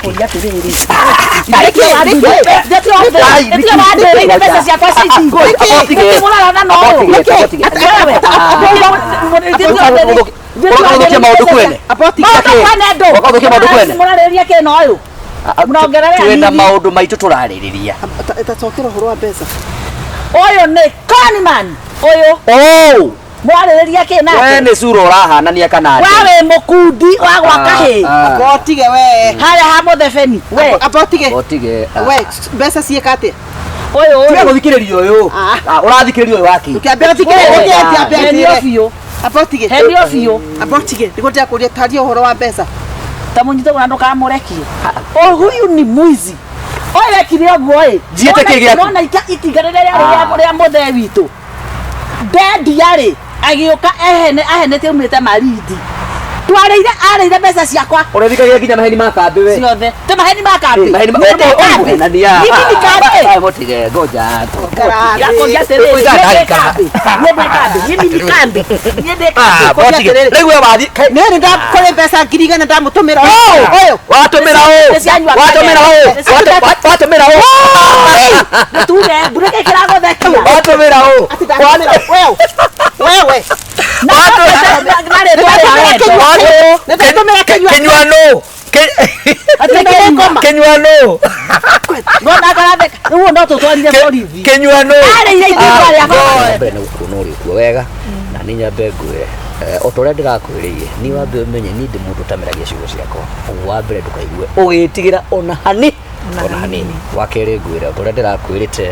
Ndĩrakũria atĩrĩrĩ. Nĩkĩ? Mbeca ciakwa cia itinga. Nĩkĩ? Mũrarana na ũyũ. Nĩkĩ? Wewe. Ũgathũkia maũndũ kwene. Maũndũ kwene ndũ. Ũgathũkia maũndũ kwene. Mũrarĩrĩria kĩ na ũyũ? Mũrongerere Twĩna hanini. maũndũ maitũ tũrarĩrĩria. Tacokera ũhoro wa mbeca. Ũyũ nĩ conman. Ũyũ. Oh! Mũrarĩrĩria kĩ We nake? nĩ cura ũrahanania kana We atĩa? wĩ mũkundi wa gwa kahĩĩ. Ah. Amba ũtige we. Harĩa ha mũthebeni. We. Amba ũtige. Ũtige. ah. We mbeca ciĩka atĩa? Ũyũ Tiga ũyũ. gũthikĩrĩria ũyũ. Ah. Ah, ũrathikĩrĩria ũyũ waki. Ũkĩambia ũthikĩrĩrie Wewe. ũkĩambia ambia Henio njĩre. biũ. Amba ũtige. Henio biũ. Amba ũtige. Nĩguo ndĩrakũria taria ũhoro wa mbeca. Ta mũnyite ũguo na ndũkamũrekie. Oh, huyu ni mwizi. Ũyũ ekire ũguo ĩ. Njiĩte kĩ gĩaku? Nona itinga rĩrĩa rĩarĩ Ah. rĩa mũthee witũ. Ndendia rĩ agĩũka ehene ahenete aumĩte Malindi. Twarĩire arĩire mbeca ciakwa Ũrethikagia nginya maheni ma kambĩ we. ciothe. Te maheni ma kambĩ. Maheni ma Niĩ ndĩ kambĩ. Ũkũhenania. Niĩ ndi kambĩ. Mũtige ngoja. Ndĩrakũria atĩrĩrĩ, Ũiga niĩ ndĩ ndagĩka. kambĩ. Niĩ ndĩ kambĩ. Niĩ ndi kambĩ. Niĩ ndĩ Ah, kambĩ. mũtige. Rĩu we wathi. Niĩ nĩ ndakũrĩ mbeca 100,000 ndamũtũmĩra ũyũ. Ũyũ. Watũmĩra ũ? Nĩ cianyua Watũmĩra ũ? Nĩ cianyua Watũmĩra ũ? Nĩtuge mbura ĩkĩ kĩragũthekia. Watũmĩra ũ? Atĩ ndamũtũmĩra wewe. Wewe. Na rĩtwa rĩa wendo. Nĩ ndatũmĩra kĩnyua. Kĩnyua nũ? Atĩ nĩ Kĩnyua nũ? Nona karatheka. Rĩu no tũtwarire borithi. Kĩnyua nũ? Arĩire itinga rĩakwa. Mbere nĩ gũkuona ũrĩ kuo wega na nĩ nyambe ngwĩre o ta ũrĩa ndĩrakwĩrĩire niĩ wambe ũmenye niĩ ndĩ mũndũ ũtameragia ciugo ciakwa ũguo wa mbere ndũkaigue ũgĩtigĩra ona hani ona hanini wa kerĩ ngwĩre o ta ũrĩa ndĩrakwĩrĩte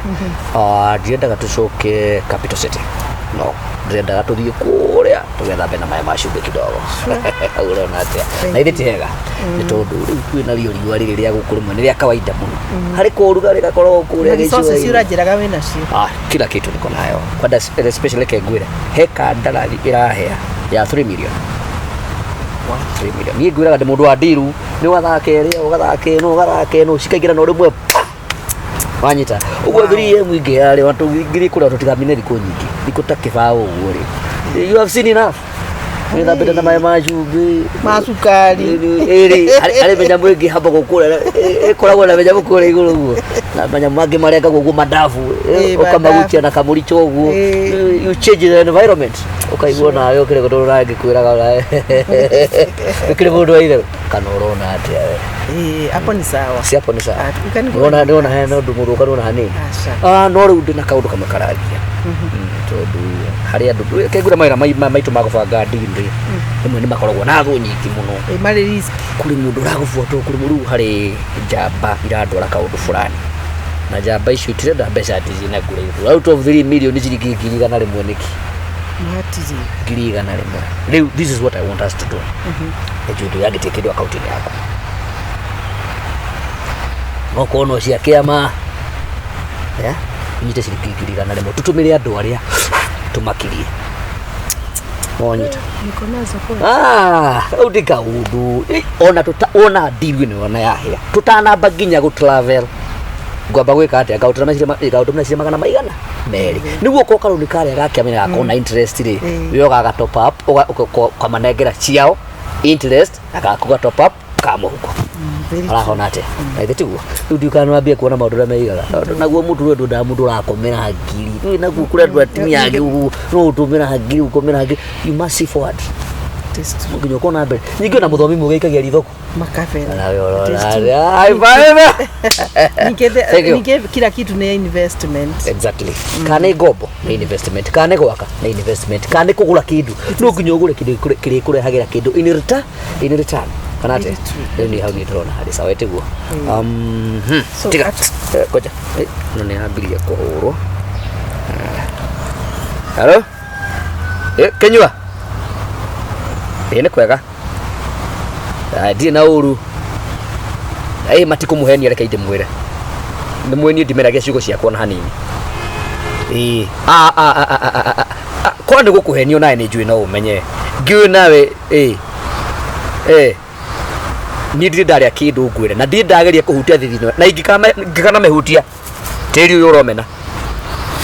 ah, ndirendaga tũcoke capital city no ndĩrendaga tũthiĩ kũrĩa tũgethambe na maĩ ma cumbĩ kidogo hau ũrona atĩa na ithe ti hega nĩ tondũ rĩu kwĩna rio riũa rĩrĩ rĩa gũkũ rĩmwe nĩ rĩa kawaida mũno harĩ kũrugarĩ gakoragwo kũrĩa Resources gĩcũa-inĩ. ũranjĩraga wĩ nacio. Ah, kila kitu niko nayo kwanza especially kengwira he kandarathi irahea ya 3 million 3 million niĩ ngwĩraga ndĩ mũndũ wa ndiru nĩ ũgathaka ĩrĩa ũgathaka ĩno ũgathaka ĩno cikaingĩra na rĩmwe pa! wanyita ũguo 3M ingĩhea rĩ tũngĩthiĩ kũrĩa tũtigamine thikũ nyingĩ thikũ ta kĩbaũ ũguo rĩ you have seen enough wĩthambĩte na maĩ ma cumbĩ Ma cukari. ĩrĩ harĩ mĩnyamũ ĩngĩ hambagwo kũrĩa ĩkoragwo na mĩnyamũ kũrĩa igũrũ ũguo na manyamũ mangĩ marengagwo ũguo mandabu Ĩ, ũkamagutia na kamũricho ũguo Ĩ. you change the environment ũkaigua nawe ũkĩrĩ gũtũrũ nawe ngĩkwĩraga nawe ũkĩrĩ mũndũ wa itherũ kana ũrona atĩa we Ĩ, hapo ni sawa. si hapo ni sawa Ah, you can go nĩwona nĩwona hena ũndũ mũthũka nĩwona hanini Aca. Ah, no rĩu ndĩ na kaũndũ kamwe karagia tondũ harĩ andũ kengwĩra mawĩra maitũ ma gũbanga ndini rĩ rĩmwe nĩ makoragwo na thũ nyingĩ mũno Ĩ, marĩ risk. kũrĩ mũndũ ũragũbuata kũrĩ mũndũ rĩu harĩ njamba irandwara kaũndũ fulani na njamba icio itirenda mbeca atĩ ciĩna kũraihu out of 3 million ciringi 100,000 nĩkĩ Matirĩ. 100,000 rĩu this is what I want us to do nĩnjũĩ ndũyangĩtie kĩndũ akaunti-inĩ yaku no korwo no cia kĩama yeah? nyite ciringi 100,000 tũtũmĩre andũ arĩa tũmakirie wonyita Niko nazo kweli. Ah, rĩu ndĩ kaũndũ Eh, ona tuta ona ndiru ĩno ona yahĩa tũtanamba nginya gũ travel ngwamba gwĩka atĩa ngaũtũra meciria ngaũtũmĩra meciria magana maigana merĩ nĩguo ko karũni karĩa ga kĩama gakorwo na interest rĩ Mm. we ũgaga top up ũkamanengera ciao interest na gaku ga top up ka mũhuko Very arahona atĩa na ithe tiguo rĩu ndiũkaga nĩwambie kuona maũndũ ũrĩa meigaga Tondũ naguo mũndũ ũyũ ndwendaga mũndũ ũrakomera ngiri rĩu naguo kũrĩ andũ atumia angĩ ũguo no ũtũmĩra ngiri ũkomera ngiri you must see forward It is true. nginya ũkona mbere ningĩ ona mũthomi mũgĩ aikagia ritho kũ Makabera. Nawe It ũrona is true. atĩa? High five! Ningĩ Thank you. ningĩ kila kitu ni investment. Exactly. Kana nĩ ngombo nĩ investment, kana nĩ gwaka nĩ investment, kana nĩ kũgũra kĩndũ no nginya ũgũre kĩndũ kĩrĩkũrehagĩra kĩndũ in return, in return. Kana atĩa? Very true. Rĩu niĩ hau niĩ ndĩrona harĩ sawa ĩtiguo. So, Tiga. at- Ngoja. Ĩno nĩ yambirie kũhũrwo. Hello? Kĩnyua? Ĩ nĩ kwega. Ah, ndirĩ na ũru. Ĩ matikũmũhenia reke ndĩmwĩre. Nĩ mwĩ niĩ ndimeragia ciugo ciakwa na hanini. Ĩ ah ah ah ah ah, ah, ah. Korwo nĩ gũkũhenio nawe nĩ njũĩ no ũmenye. Ngĩũĩ nawe ĩ ĩ niĩ ndirĩ ndarĩa kĩndũ ngwĩre na ndirĩ ndageria kũhutia thithino na ingĩkana mĩhutia tĩri ũyũ ũromena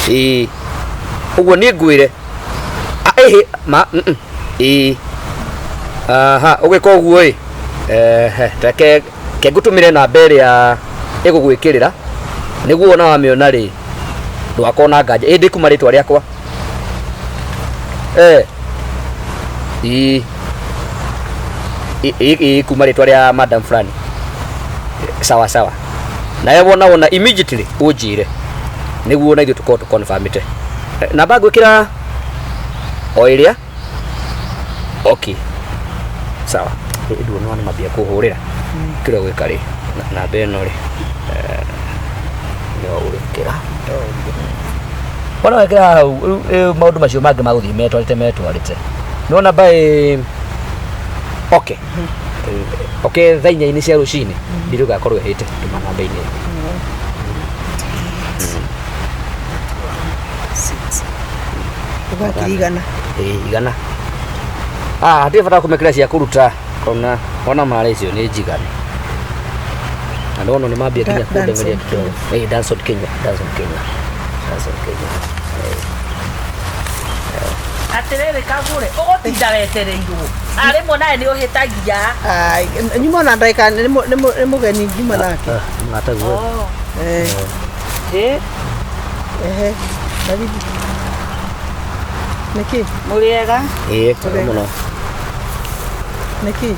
ĩĩ ũguo niĩ ngwĩre Ah, ĩhĩ ma ĩĩ aha ũgĩka ũguo ĩ ehe reke Ke ngũtũmĩre namba ĩrĩa ĩgũgwĩkĩrĩra nĩguo ona wamĩona rĩ ndũgakorwo na nganja. Ĩ ndĩkuma rĩtwa rĩakwa. Eh. Ĩ ĩ ĩ kuma rĩtwa rĩa madam fulani. Sawa sawa. Nawe wona wona immediately ũnjĩre nĩguo na ithuĩ tũkorwo tũconfirmĩte. Namba ngwĩkĩra o ĩrĩa. Okay. Sawa. Nduona nĩ mambia kũhũrĩra. Kĩrĩa gwĩka rĩ namba ĩno rĩ nĩyo ũgwĩkĩra. Wona wekĩra hau rĩu maũndũ macio mangĩ magũthiĩ metwarĩte metwarĩte. Nĩwona by okay. Okay thaa inya-inĩ cia rũcinĩ ndiri ũgakorwo ĩhĩte tũma namba-inĩ ĩyo. Uga 100,000. Ĩĩ, 100. Ah, hatirĩ bata wa kũmekĩra cia kũruta ona ona marĩ icio nĩ njiganu. Na ndona nĩ mambia nginya kũndemeria kidogo. Ĩĩ, Danson Kenya, Danson Kenya. Danson Kenya. Atĩrĩrĩ kagũre, ũgũtinda wetereirwo. Rĩmwe nawe nĩ ũhĩtagia. Ai, nyuma na ndagĩka nĩ mũgeni nyuma nake. Mũrataguo. Eh. Eh. Ehe. Karibu. Nĩkĩ? Mũrĩega? Ĩĩ, kwega mũno. Nĩkĩ?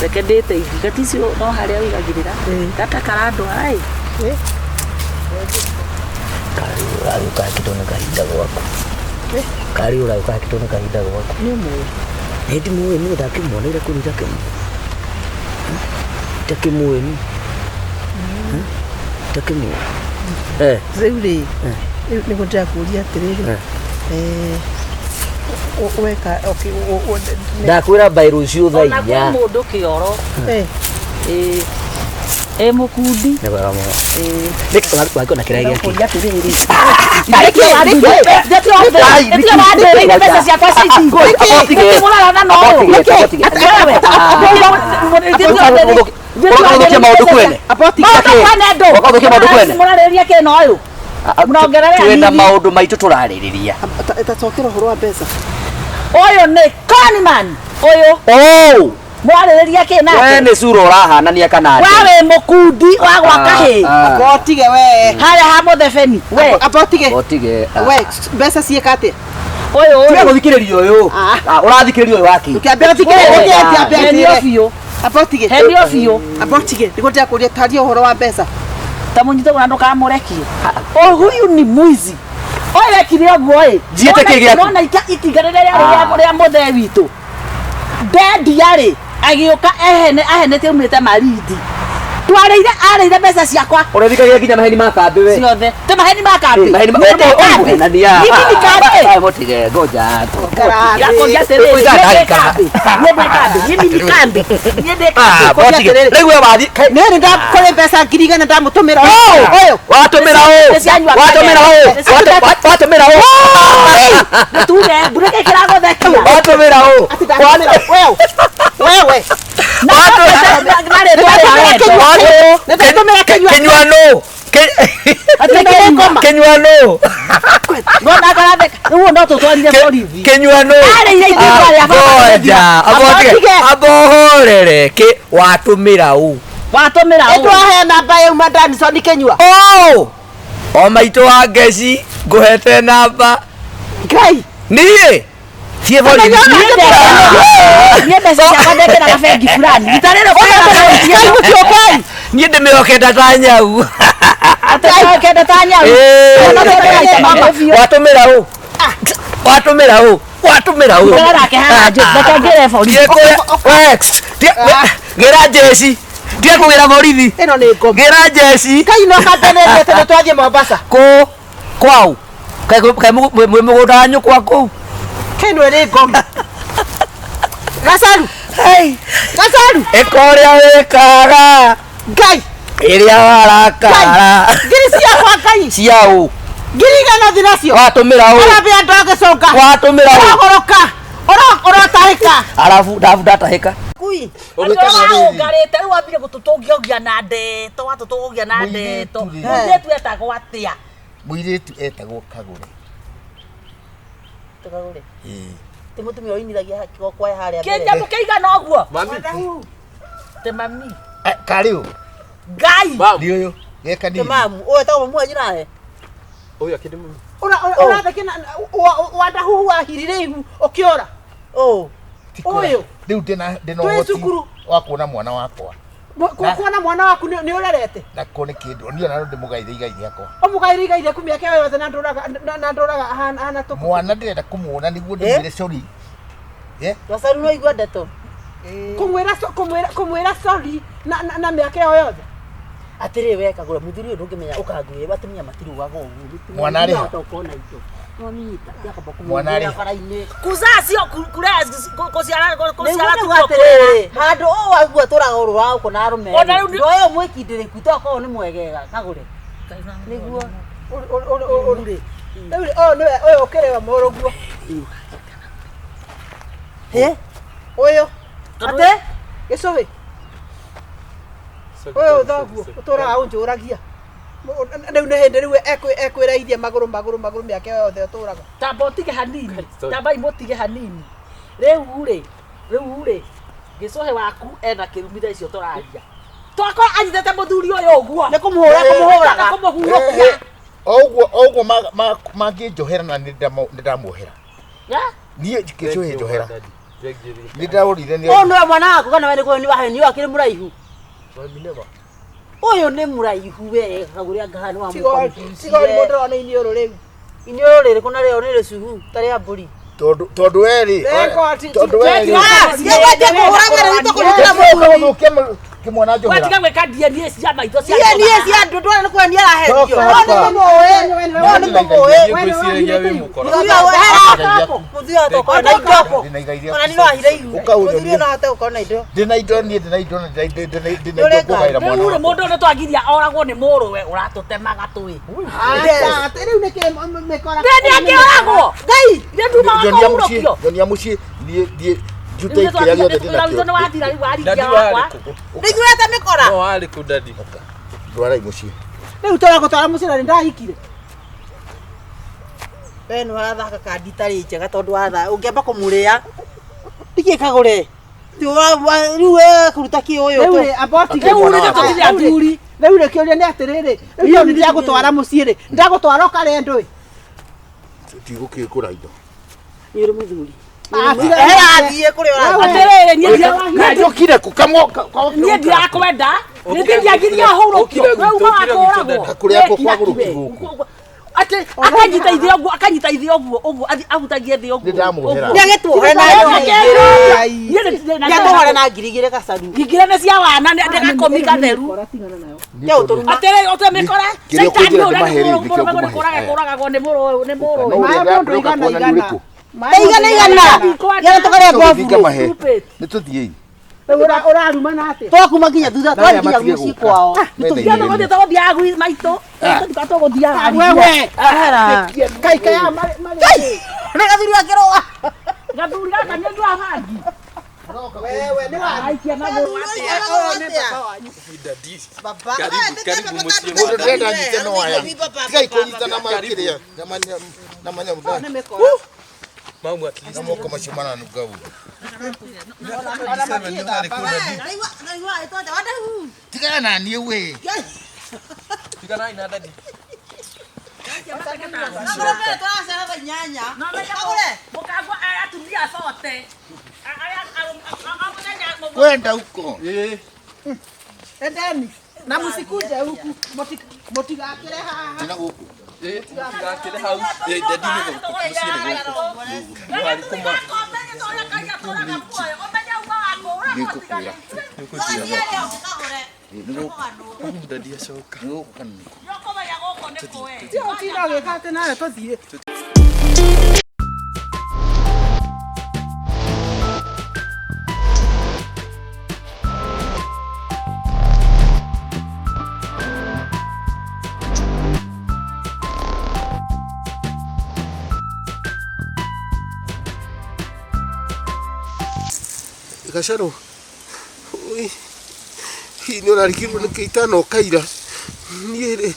Reke ndĩteithie. Gati icio no harĩa ũigagĩrĩra. Gata karandwara ĩ. Kari ũragĩũka hakĩtwo nĩ kahinda gwaku. Kari ũragĩũka hakĩtwo nĩ kahinda gwaku. Nĩ ũmũĩ. Ĩ ndimũĩ niĩ ndakĩmuoneire kũu itakĩmũĩ. Itakĩmũĩ niĩ. Itakĩmũĩ. Eh. Rĩu rĩ, rĩu nĩguo ndĩrakũria atĩrĩrĩ. Eh, weka okay, Ndakwĩra by rũciũ thaa Ona kwĩ inya. mũndũ kĩoro. Eh. Ĩ. Ĩ mũkundi. Nĩ wega mũno. Nĩkĩ wakĩona kĩrĩa gĩake? Ndĩrakũria atĩrĩrĩ. Nĩkĩ? Mbeca ciakwa cia itingo. Mũrarana na ũyũ. Ũgũthũkia maũndũ kwene. Maũndũ kwene ndũ. Ũgũthũkia maũndũ kwene. Mũrarĩrĩria kĩ na ũyũ? Mũrongerere Twĩna hanini. maũndũ maitũ tũrarĩrĩria. Tacokera ũhoro wa mbeca. Ũyũ nĩ conman. Ũyũ. Oh! Mũrarĩrĩria kĩ We nake? nĩ cura ũrahanania kana We atĩa? wĩ mũkundi wa gwaka hĩ. Amba ũtige we. Harĩa ha mũthebeni. We. Amba ũtige. Ũtige. We, mbeca ciĩka atĩa? Ũyũ Tiga ũyũ. gũthikĩrĩria ũyũ. Ũrathikĩrĩria ũyũ waki. Ũkĩambia ũthikĩrĩrie ũkĩambia Henio njĩre. biũ. Amba ũtige. Henio biũ. Amba ũtige. Nĩguo ndĩrakũria taria ũhoro wa mbeca. Ta mũnyite ũguo na ndũkamũrekie. Ũyũ huyu ni mwizi. Ũyũ ekire ũguo ĩ. Njiĩte kĩ gĩaku? Nona itinga rĩrĩa rĩarĩ rĩa mũthee witũ. Ndendia rĩ agĩũka ehene ahenete aumĩte Malindi. Twarĩire arĩire mbeca ciakwa Ũrethikagĩra nginya maheni ma kambĩ we. ciothe. Te maheni ma kambĩ. Maheni ma Niĩ ndĩ kambĩ. Mimi ni kambĩ. Mũtige ngoja. Ndĩrakũria atĩrĩrĩ, Ũiga niĩ ndĩ ndagĩka. kambĩ. Niĩ ndĩ kambĩ. Mimi ni kambĩ. Niĩ ndĩ kambĩ. Mũtige. Rĩu we wathi. Niĩ nĩ ndakũrĩ mbeca 100,000 ndamũtũmĩra ũyũ. Watũmĩra ũ? Nĩ cianyua Watũmĩra ũ? Nĩ cianyua Watũmĩra ũ? Tuge mbura kĩragũthekia. Watũmĩra ũ? Atĩ ndamũtũmĩra wewe. Wewe. Na rĩtwa rĩa wendo. Nĩ ndatũmĩra Kĩnyua. Kĩnyua nũ? Atĩ Kĩnyua nũ? Ngona karatheka. Rĩu no tũtwarire borithi. Kĩnyua nũ? Arĩire itinga rĩa baba. Ngoja. Abotige. Abohorere. Kĩ watũmĩra ũ? Watũmĩra Nĩ ũ? twahe namba yauma Danson Kĩnyua. Oh! O maitũ wa ngeci ngũhete namba. Ngai. Niĩ thiĩ borithi. Niĩ mbeca ciakwa ndekĩraga bengi fulani. Rita rĩrĩ Ngai gũtiũkai. Niĩ ndĩmĩhokete ta nyau. Atĩ kenda ta nyau. Watũmĩra ũ? Watũmĩra ũ? Watũmĩra ũ? Ngoro nake haha njũ. Reke ngĩre borithi. Thiĩ kũrĩa- we, gĩra njeci. Tiga kũgĩra borithi. Ĩno nĩ ngoma. Gĩra njeci. Ngai no kambererie tondũ twathiĩ Mombasa. Kũ kwau. Kaĩ mwĩ mũgũnda wa nyũkwa kũu. Kĩno ĩrĩ ngoma. Gacaru. Gacaru. Ĩka ũrĩa wĩkaga Ngai. ĩrĩa warakara. Ngiri ciakwa Ngai. Cia ũ? 100,000 thi nacio. Watũmĩra ũ? Ũrambia andũ agĩcũnga. Watũmĩra ũ? Ũragũrũka. Ũrotahĩka. Arabu ndabu ndatahĩka. Kui. Ũngarĩte rĩu wambire gũtũtũngia na ndeto watũtũngia na ndeto. Mũirĩtu rĩ. Mũirĩtu etagwo atĩa? Mũirĩtu etagwo Kagũre. Tũkagũre. Ĩĩ. Ti mũtumia ũinithagia kĩgokwae harĩa mbere. Kĩnyamũ kĩigana ũguo. Mami. Ti mami. Eh, karĩ ũ Ngai. nĩ ũyũ geka Ti nini mamu. Ũyũ etagwo mamu wanyu nawe. Ũyũ akĩndĩ mami. Ũratheke na wandahuhu wahirire ihu ũkĩora. Ũũ. Ti kũra. Ũyũ. Rĩu ndĩna ndĩna Twĩ ũhoti cukuru. wa kuona mwana wakwa. Kuona mwana waku nĩ ũrerete. Na ko nĩ kĩndũ niĩ ona no ndĩmũgaire igai rĩakwa. Ũmũgaire igai rĩaku mĩaka ĩyo yothe na ndũraga na ndũraga ahana tũkũ. Mwana ndĩrenda kũmuona nĩguo ndĩmwĩre sorry. Eh? Gacaru no igua ndeto. Kũmwĩra kũmwĩra kũmwĩra sorry na na mĩaka ĩyo yothe. Atĩrĩ we kagũra mũthuri ũyũ ndũngĩmenya ũkangwĩra atumia matirugaga ũguo. Mwana arĩ ha? Ũkona indo. Nwamita. Yakamba Mwana arĩ kũmũhũrĩra ha? bara-inĩ. Kuzaa sio kulea, kuciara kuciara Nĩguo nĩguo atĩrĩrĩ handũ ũũ waigua tũraga ũrũ wa gũkũ na arũme Ona rĩu nĩ- ũyũ mwĩkindĩrĩku tokorwo nĩ mwegega kagũre nĩguo Rĩu rĩ ũyũ nĩwe ũyũ ũkĩrĩwa mũrũguo. Ĩ? Ũyũ. Atĩ? Gĩcũhĩ. Ũyũ thoguo ũtũraga ũnjũragia. Rĩu nĩ hĩndĩ rĩu ekwĩraithia magũrũ magũrũ magũrũ mĩaka ĩyo yothe ũtũraga. Tamba ũtige hanini tamba imũtige hanini rĩu rĩ rĩu rĩ gĩcũhĩ waku ena kĩrumi thaa icio tũraria twakora anyitĩte mũthuri ũyũ ũguo Nĩ kũmũhũra kũmũhũraga. kũmũhurũkia O ũguo o ũguo mangĩnjohera na nĩ ndĩramuohera. Niĩ kĩcũhĩ njohera. Nĩ ndĩraũrire nĩ Ũyũ nĩwe mwana waku kana we nĩguo nĩ wahenio akĩrĩ mũraihu ũyũ nĩ mũraihu we kagũre anga nĩ wa Tigori mũndũ ũrona iniũrũ rĩu. Iniũrũ rĩrĩkũ narĩo nĩ rĩcuhu ta rĩa mbũri. Tondũ tondũ we rĩ tondũ we rĩ gũthũkia kĩmwana njohera. Watiga gwĩka DNA cia maitho cia DNA cia andũ ndwara nĩ kwenia arahenio. Coka hapa. No nĩ mũmũĩ. Ngwĩciragia wĩ mũkora. Mũthuri tokorwo na indo. Ndĩna igai rĩaku. Ona nĩ no ahire ihu. Ũka ũnyonie. Mũthuri no ahote gũkorwo na indo. Ndĩna indo niĩ ndĩna indo na ndĩna indo ndĩna indo ngũgaĩra mwana Rĩu rĩ wakwa. mũndũ ũyũ nĩtwagiria oragwo nĩ mũrũwe ũratũtemaga tũĩ. Rĩu nĩ kĩ mĩkora. Nĩ akĩoragwo. Ngai nĩ nduma Nyonia mũciĩ wakũhurũkio. nyonia mũciĩ niĩ niĩ njute kĩrĩa gĩothe ndĩna Witũ nĩ kĩo. wathira rĩu Dadi waringia wakwa. warĩ kũ? Nĩiguĩte mĩkora. No warĩ kũ dadi? Ndwarai mũciĩ. Rĩu tũragũtwara mũciĩ na nĩ ndahikire. We nĩ wathaka kandi itarĩ njega tondũ watha ũngĩamba kũmũrĩa. Nĩkĩ kagũre? Rĩu we kũruta kĩ ũyũ Rĩu rĩ amba ũtige. Rĩu rĩ tũtige athuri. Rĩu rĩ kĩũria nĩ atĩrĩrĩ rĩu tondũ ndĩragũtwara mũciĩ rĩ ndagũtwara ũkarĩe ndũĩ. Ndigũkĩgũra indo. Nĩ ũrĩ mũthuri. Athiĩ kũrĩa ũrathiĩ. Atĩrĩrĩ niĩ Njũkire kũ kamwo niĩ ndirakwenda nĩ ndingĩagiria hurũkio Ũkire we uma gwitũ, ũkire gwitũ, wakũragwo Dadi. Kũrĩa kũ kwagũrũki gũkũ. Atĩ akanyita ithĩ ũguo akanyita ithĩ ũguo ũguo ahutagie thĩ ũguo Nĩ ndamuohera. Nĩagĩtuohere na Nĩatũhore na ngiri igĩrĩ gacaru ngiri nĩ cia wana nĩ gakomi gatheru Nĩ atĩrĩrĩ ũtue mĩkora Kĩrĩa caitani ũkũnjĩra ũrĩa ndĩmahe rĩ, nĩkĩo mũrũme ngũmahe. kũraga kũragagwo nĩ mũrũwe nĩ mũrũwe No ũrĩa Maĩ mũndũ ndĩroka igana kuona nĩ igana. ũrĩkũ? Igana igana igana tũkarĩa Tũgĩthiĩ ngamahe. Nĩ tũthiĩi. Rĩu ũrarumana atĩa? Twakuma nginya thutha Na aya twakinya matige mũciĩ gũka. kwao. Metha-inĩ Tũthiĩ ĩno. tũgũthiĩ tũgũthiaga gwĩ maitũ tũthiĩ tũgũthiaga Wewe. Ahera. Kai kai aya marĩ marĩ. Nĩ gathuri akĩrũa. Gathuri gaka nĩ nyua bangi. Wewe nĩ wa Aikia magũrũ. Ũyũ nĩ baba wanyu. Dadi. Karibu karibu mũciĩ Mũndũ wa dadi. ndĩrenda nyite no aya. Tigai kũnyita na makĩrĩa na manyamũ Nĩ mĩkora. Mamu at least. na moko macio maranunga ũru. Ona matiĩthambaga. Tigana na niĩ we. Tiganai na dadi. Mũkagwa atumia bote. Kwenda huko. Ĩĩ. Endeni. Na mũsikuje huku. Mũtigakĩre haha. Ndĩna gũkũ. Ĩĩ, mũtigakĩre hau. Ĩĩ, dadi nĩ gũkũ mũciĩ nĩ gũkũ. Warĩ kũma. Nĩngũkwĩra. Nĩ gũkũ. Mamu dadi acoka. Nĩ gũkũ kana nĩ kũ? Ti ũtinda ũgĩka atĩ nawe tũthiĩ. Gacarũ ui, hihi nĩ ũrarigirwo nĩkĩ itanoka ira niĩ rĩ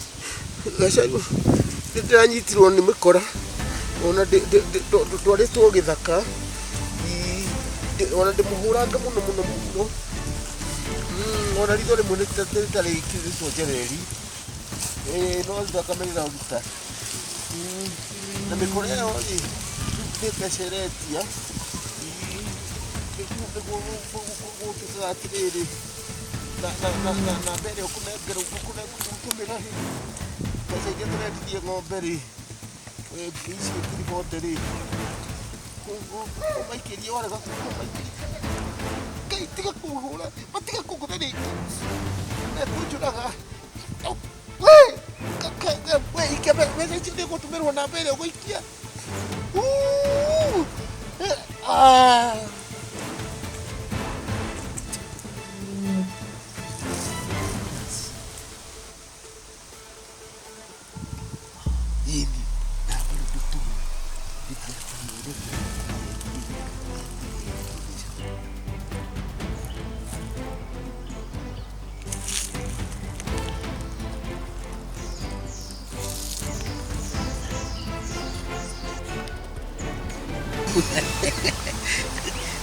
Gacarũ nĩ ndĩranyitirwo nĩ mĩkora ona ndwarĩtwo gĩthaka Ona ndĩmũhũranga mũno mũno mũno. Ona ritho rĩmwe nĩ rĩtarĩ rĩconjereri. Ĩĩ no thakame ĩraruta. Na mĩkora ĩyo rĩ, nĩ mbeca ĩretia. Nĩguo gũtuĩkaga atĩrĩrĩ, na mbere ũkũnengerwo ũkũnengera rĩ, mbeca iria tũrendirie ng'ombe rĩ, icio ngiri bote rĩ, ũmaikĩrie warega kũmaikĩria. Ngai tiga kũhũra, matiga kũngũtha rĩngĩ. Mekũnjũraga. We, we ikia mbeca icio nĩ ũgũtũmĩrwo namba ĩrĩa ũgũikia. Ah. Ĩni, namba rĩu ndũtũme.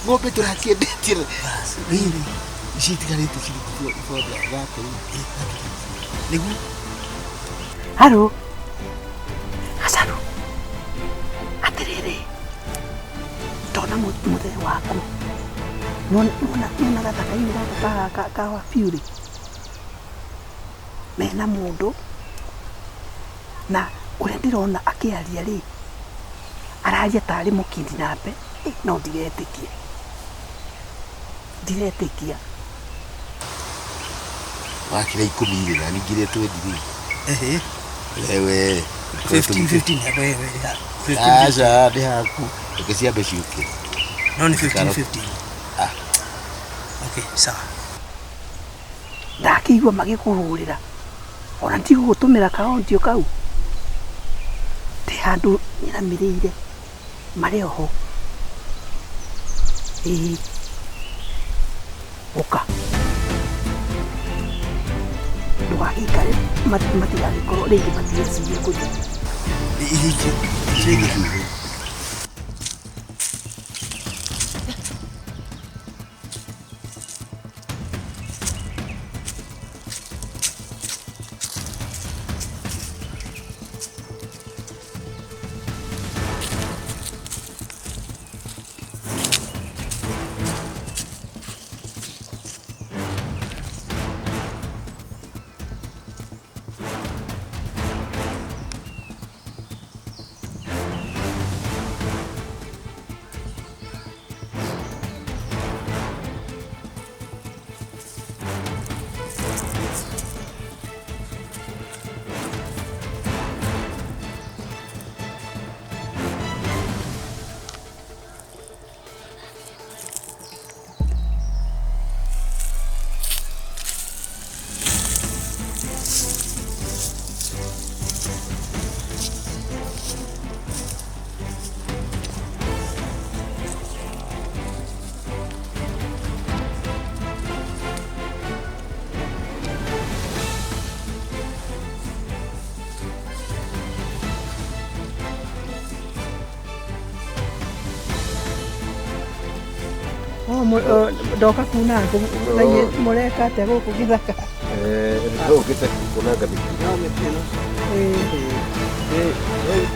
Ng'ombe tũrakĩendetie rĩrĩ ici itigarĩte ciringi ibonde thate. Nĩguo. Haro. Gacaru. Atĩrĩrĩ. Ndona mũthee waku. Nona gathaka-inĩ gaka ka wabiurĩ. Mena mũndũ na ũrĩa ndĩrona akĩaria rĩ, araria tarĩ mũkindinape, no ndiretĩkia. Ndiretĩkia. Wakĩra ikũmi rĩ, na ningĩ iria twendi rĩ. Wewe. 15 15 wewe. 15. Aca nĩ haku. Reke ciambe ciũke. No nĩ 15 15. Ah. Okay, sawa. Ndakĩigua magĩkũhũrĩra. Ona ndigũgũtũmĩra kaondio kau. Ndĩ handũ nyinamĩrĩire marĩ oho. Ĩĩ. Ũka. Ndũgagĩikare matigagĩkorwo rĩngĩ matigecirie kũthiĩ. Ndoka kuna ngũ mũreka atĩa gũkũ gĩthaka? Ũkĩte kunanga mĩtĩ. No mĩtĩ ĩno.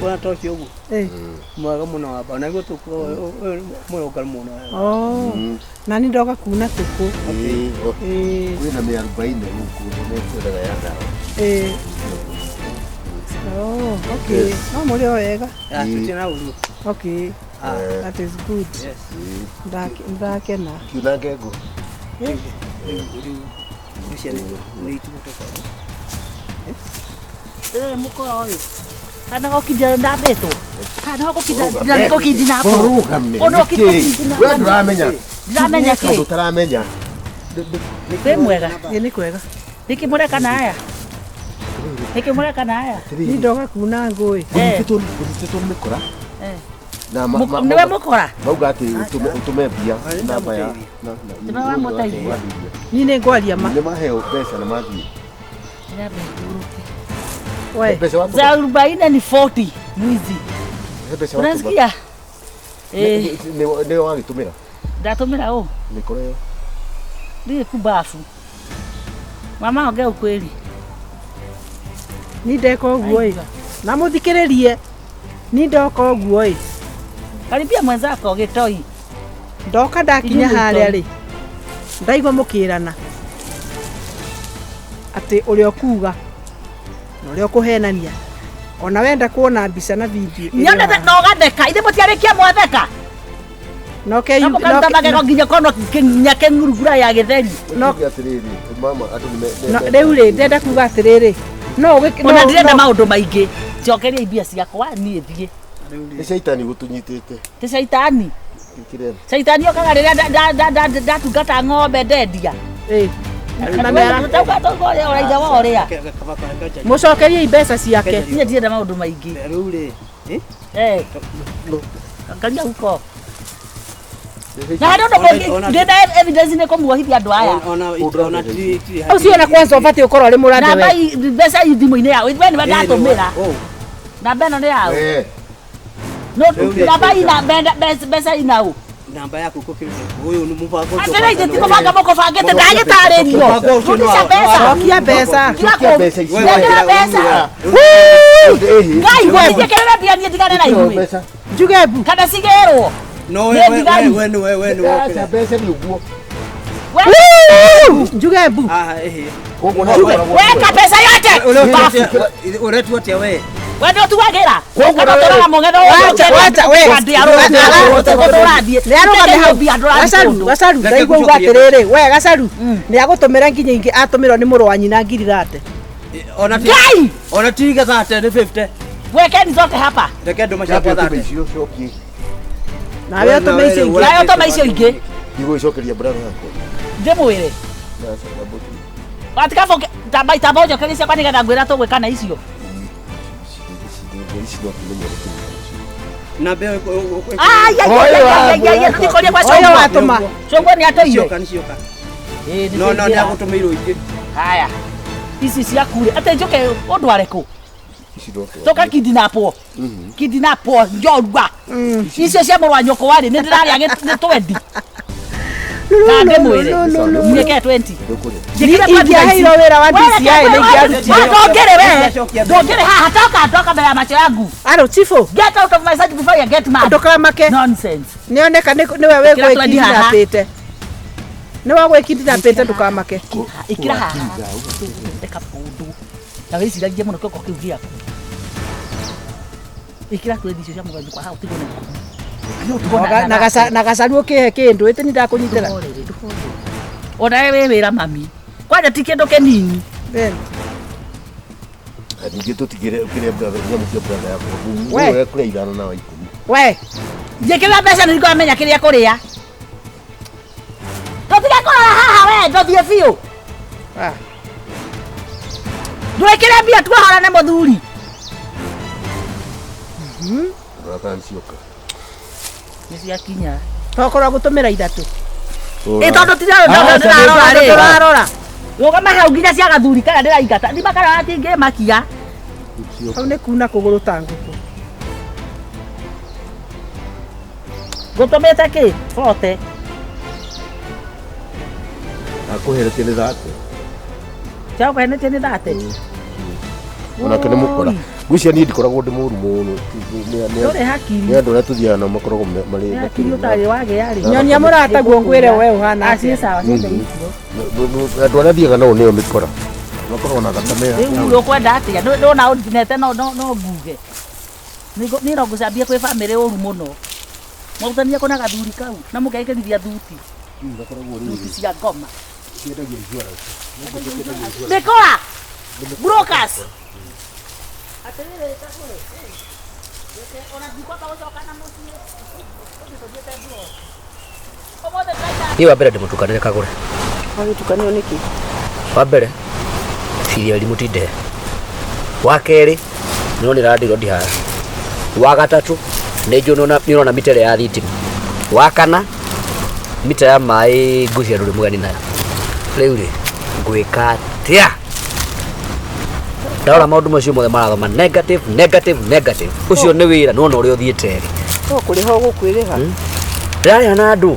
Kuona ta ũcio ũguo. Mwega mũno wamba. Ona guo mũrũngaru mũno. Na niĩ ndoka kuna tũkũ. Kwĩna mĩarubaine gũkũ nĩkwendaga ya ndawa. Okay. No mũrĩ o wega. Tũtirĩ na ũru. Okay. That is good. Yes. Ndakena. Kiunange ngũ. Mũkora ũyũ. Kana gũkinda ndambĩtwo. Kana gũkinda gũkinda Rũgame. We ndũramenya. Ndiramenya kĩ. Ũtaramenya. Wĩ mwega. Ĩ nĩ kwega. Nĩkĩ mũreka na aya? Nĩkĩ mũreka na aya? Niĩ ndoka kuna ngũ ĩ. Ngũnyitĩtwo nĩ mĩkora. Na nĩwe mũkora. Mauga atĩ ũtũme mbia namba ya. Nĩwe wamũteithia. Niĩ nĩ ngwaria ma. Nĩ maheo mbeca na mathiĩ. Za arobaini ni 40 mwizi. Unasikia? Nĩ wagĩtũmĩra? Ndatũmĩra ũ? Mĩkora ĩyo. Ndiĩ kumbabu. Mama ongea ukweli. Ni ndeka ũguo ĩ na mũthikĩrĩrie ni ndoka ũguo ĩ. Karibia mwenzako gĩtoi. Ndoka ndakinya Ithuĩ harĩa itoi. rĩ, ndaigua mũkĩrana atĩ ũrĩa ũkuga na ũrĩa ũkũhenania ona wenda kuona mbica na video ĩrĩ o Nyonete haha. na ũgatheka. Ithe mũtiarĩkia mwatheka. Na ũkeyu- Na mũkaruta magego nginya kono nginya kĩngurungura ya gĩtheri. No- Tuge atĩrĩrĩ, mama andũ nĩ rĩu rĩ, ndenda kuga atĩrĩrĩ, no Ona ndirenda maũndũ maingĩ. Njokeria mbia ciakwa niĩ thiĩ. Nĩ caitani gũtũnyitĩte. Ti caitani. Kĩrĩa. Caitani okaga rĩrĩa ndatungata ng'ombe ndendia. Ĩ, na mĩara- Ũraitha wa ũrĩa. Mũcokerie mbeca ciake. Niĩ ndirenda maũndũ maingĩ. Rĩu rĩ, Eh. Angalia huko. Na harĩ ũndũ mũngĩ ndĩna evidence nĩ kũmuohithia andũ aya. ona ti ti Ũcio ona kwanza ũbatiĩ ũkorwo ũrĩ mũrathe Namba we. mbeca i thimũ-inĩ yao. We nĩwe ndatũmĩra. Namba ĩno nĩ yao. Eh. No namba ina mbeca ina ũ. Namba yaku kũkĩrĩte ũyũ nĩ mũbango ũcio. Atĩrĩ ithe ti kũbanga mũkũbangĩte ndagĩtarĩrio. Rudisha mbeca. Cokia mbeca. Tiga Mbeca icio. Nengera mbeca. Ngai mũnjĩkĩrĩre mbia niĩ ndigane na inyuĩ. Mbeca. Njuge mbu. Kana cigĩrwo. No Nĩ we we thigari. we we we we Aca mbeca nĩ ũguo. Njuge mbu. Ah eh. Koguo no ũkoragwo Weka pesa yote. Ũretua atĩa we? We nĩ ũtuagĩra. Koguo Kana na we- ũtũraga mũng'etho Wacha, wacha, we. Ũrathiĩ. Nĩ arũgame hau. Gacaru, Gacaru, Reke ndaigua uga ngũcokerie. atĩrĩrĩ, we Gacaru, nĩ agũtũmĩra nginya ingĩ atũmĩrwo nĩ mũrũ wa nyina ngiri thate. Ona ti Ngai! Ona ti gathate nĩ 50. Wekeni zote hapa. Reke ndũma Cokia ciakwa ũtũme thate. icio cokie. Nawe ũtũme icio ingĩ. Nawe ũtũme icio ingĩ. Ndigũgĩcokeria brother yakwa. Ndĩmwĩre. Aca, namba ũtũme. Watika tamba ũnjokerie ciakwa nĩgetha ngwĩra tũgwĩka na icio. Ici no tũmenye ũrĩa tũgwĩka. Namba ĩyo Ai, ai, ai, ai, ai, ai, tũtikorie kwa Ũyũ Cũngwa. watũma. Cũngwa nĩ atũire. Cioka nĩ cioka. Ĩĩ, nĩ No no nĩ tũingĩra. agũtũmĩirwo ingĩ. Haya. Ici ciaku rĩ, atĩ njũke ũndware kũ? Ici no tũgwĩka. Tũka kidnapwo. Kidnapwo njorua. Icio cia mũrũ wa nyũkwa rĩ, nĩ ndĩrarĩa nĩ 20. Na ndĩmwĩre. Njĩke 20. Ndũkũrĩa. Njĩkĩre 20 Ingĩaheirwo wĩra wa DCI nĩ ingĩarutire. Ndũngĩrĩ we. Ndũngĩrĩ haha toka toka mbere ya macho yangu. Aro chifu, Get out of my sight before you get mad. ndũkamake. Nonsense. Nĩoneka nĩwe Ĩkĩra 20 haha. wĩgwĩkindinapĩte. Nĩwe gwĩkindinapĩte ndũkamake. Ĩkĩra haha. Ĩka ũndũ. Na wĩciragie mũno kĩongo kĩu gĩaku. Ĩkĩra 20 icio cia mũgeni kwa hau tigwo na ikũmi. Na Gacaru ũkĩhe kĩndũ ĩtĩ nĩ ndakũnyitĩra. Ona we wĩ wĩra mami. Kwanja ti kĩndũ kĩnini. Then, Na ningĩ tũtigĩre ũkĩrĩa brother nyamũ cia brother yakwa. We. Wewe kũrĩa ithano na wa ikũmi. We, Njĩkĩrĩra mbeca nĩ ngamenya kĩrĩa kũrĩa. Tũtige kũrora haha we, ndũthiĩ biũ. Ah. Ndwĩkĩre mbia tuohorane mũthuri. Rora kana nĩ cioka. Nĩ ciakinya. Tokorwo gũtũmĩra ithatũ. Ĩ tondũ ndĩrarora rĩ. Tũrarora. Rũgama hau nginya cia gathuri kana ndĩraingata. Ndimakarora atingĩmakia. Hau nĩ kuna kũgũrũ ta ngũkũ. Ngũtũmĩte kĩ? Bote. Akũheretie nĩ thate. Ciakũhenetie nĩ thate. Onake nĩ mũkora. Ngwĩciria niĩ ndikoragwo ndĩ mũru mũno. Ndũrĩ hakiri. Nĩ andũ arĩa tũthiaga nao makoragwo marĩ Nĩ hakiri ũtarĩ wagĩa rĩ. Nyonia mũrataguo ngwĩre we ũhana Ah, ciĩ atĩa. sawa ciothe icio. Andũ arĩa thiaga nao nĩo mĩkora. Makoragwo na thakame ya. Rĩu ũkwenda atĩa? Ndona ũndinete no no no nguge. Niĩ no ngũcambie kwĩ bamĩrĩ ũru mũno. Mwarutania kũ na gathuri kau na mũkekĩrithia thuti. Thuti cia ngoma. Mĩkora! Brokers! Atĩrĩrĩ Kagũrĩ, reke ona ndikwamba gũcoka na mũciĩ. Ũthiĩ tũthiĩte bro. Ũmũthĩ tũraikara Niĩ wa mbere ndĩmũtukanĩre Kagũre. Wagĩtukanio nĩkĩ? Wa mbere ciriari mũtindehe. Wa kerĩ nĩ ndĩrandirwo ndihara. Wa gatatũ nĩ njũĩ nĩ ũrona mita ĩrĩa ya thitima. Wa kana mita ya maĩ ngwĩciria ndũrĩ mũgeni nayo. Rĩu rĩ ngwĩka atĩa? Ndarora maũndũ macio mothe marathoma negative negative negative. Ũcio nĩ wĩra nĩwona ũrĩa ũthiĩte rĩ. No kũrĩha ũgũkwĩrĩha. Ndĩrarĩha na andũ.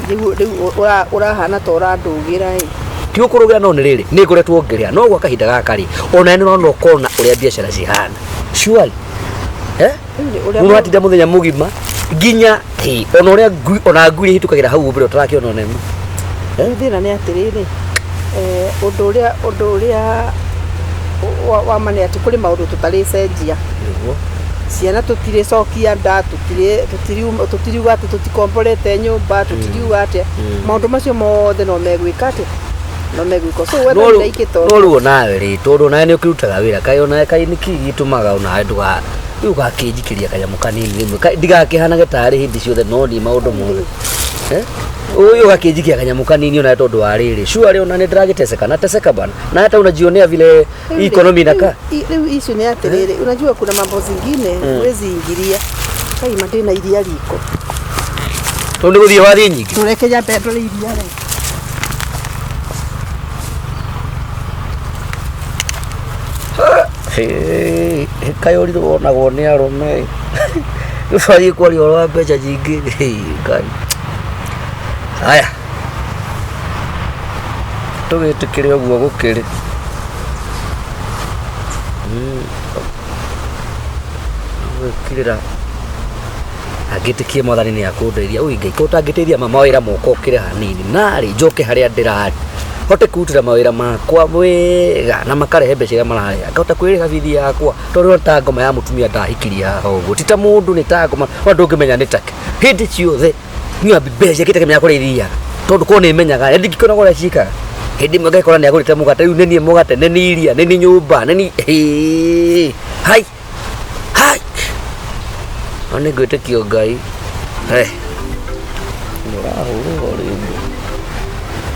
Rĩu ũrahana ta ũrandũgĩra ĩ. Ti ũkũrũgĩra no nĩ rĩrĩ nĩ ngoretwo ngĩrĩa no gwa kahinda gaka rĩ ona nĩ ũrona ũkona ũrĩa biacara cihana surely eh mũndũ atinda mũthenya mũgima nginya ona ũrĩa ngui ona ngui ihĩtũkagĩra hau mbere ũtarakĩona ona ĩmwe. Rĩu thĩna nĩ atĩrĩrĩ, ũndũ ũrĩa wa ma nĩ atĩ kũrĩ maũndũ tũtarĩcenjia. Ciana tũtirĩcokia nda, tũtiriuga atĩ tũtikomborete nyũmba, tũtiriuga atĩa. Maũndũ macio mothe no megwĩka atĩa? No megwĩka. So wetha ndaikĩto. No rĩu onawe rĩ, tondũ onawe nĩ ũkĩrutaga wĩra, kaĩ onawe kaĩ nĩkĩ gĩtũmaga onawe ndũga rĩu ũgakĩnjikĩria kanyamũ kanini rĩmwe ndigakĩhanage tarĩ hĩndĩ ciothe no niĩ maũndũ mothe. Ũyũ ũgakĩnjikia kanyamũ kanini onawe tondũ wa rĩrĩ. Surely ona nĩ ndĩragĩteseka na teseka bana. Na hata unajionea vile economy inakaa. Rĩu issue nĩ atĩrĩrĩ, unajua kuna mambo zingine huwezi ingilia. Kai ndĩna iria riko. Tondũ nĩ gũthiĩ wathiĩ nyingĩ. Tũreke nyambe ndore iria rĩ. Kaĩ ũrirũ wonagwo nĩ arũme. Rĩu twathiĩ kwaria ũhoro wa mbeca nyingĩ. Ngai. Haya. Tũgĩtĩkĩre ũguo gũkĩrĩ. Gwĩkĩrĩra angĩtĩkie mwathani nĩ akũndeithia. Ui Ngai, ko ũtangĩteithia mama wĩra moko ũkĩre hanini narĩ njoke harĩa ndĩrarĩ hote kwĩrutĩra mawĩra makwa wega na makarehe mbeca iria marareha ngahota kwĩrĩha bithi yakwa tondũ ta ngoma ya mũtumia ndahikirie haha ũguo ti ta mũndũ nĩ ta ngoma ona ndũngĩmenya nĩ take hĩndĩ ciothe nyua mbeca ĩkĩtegemea kũrĩa ithiaga tondũ korwo nĩ menyaga ndingĩkĩona ũrĩa ciĩkaga hĩndĩ ĩmwe ngakora nĩ agũrĩte mũgate rĩu nĩ niĩ mũgate nĩ niĩ iria nĩ niĩ nyũmba nĩ niĩ hai hai no nĩ ngwĩtĩkio Ngai nĩ ũrahũrwo rĩngĩ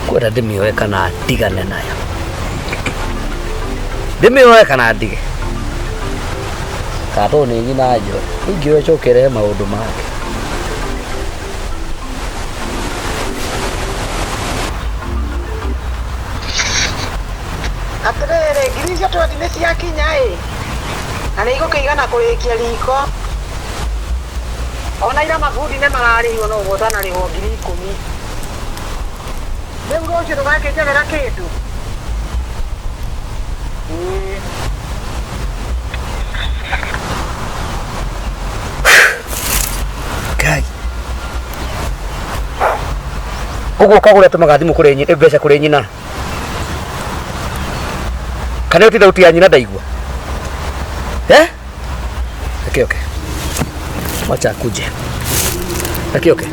kwenda ndĩmĩoe kana ndigane nayo ndĩmĩoe kana ndige kana tondũ nĩ nyina njoe ingĩoya cokerehe maũndũ make. Atĩrĩrĩ, ngiri icio twendi nĩ ciakinya ĩ, na nĩ igũkĩigana kũrĩkia riko. Ona ira mabundi nĩ mararĩhwo no ũguo ũtanarĩhwo 10,000. Rĩu rũciũ ndũgakĩnjethera kĩndũ. Ngai. Ũguo kagũre atũmaga thimũ kũrĩ mbeca kũrĩ nyina. Kana ĩyo ti thauti ya nyina ndaigua. Eh? Reke oke. Wacha akuje. Reke oke.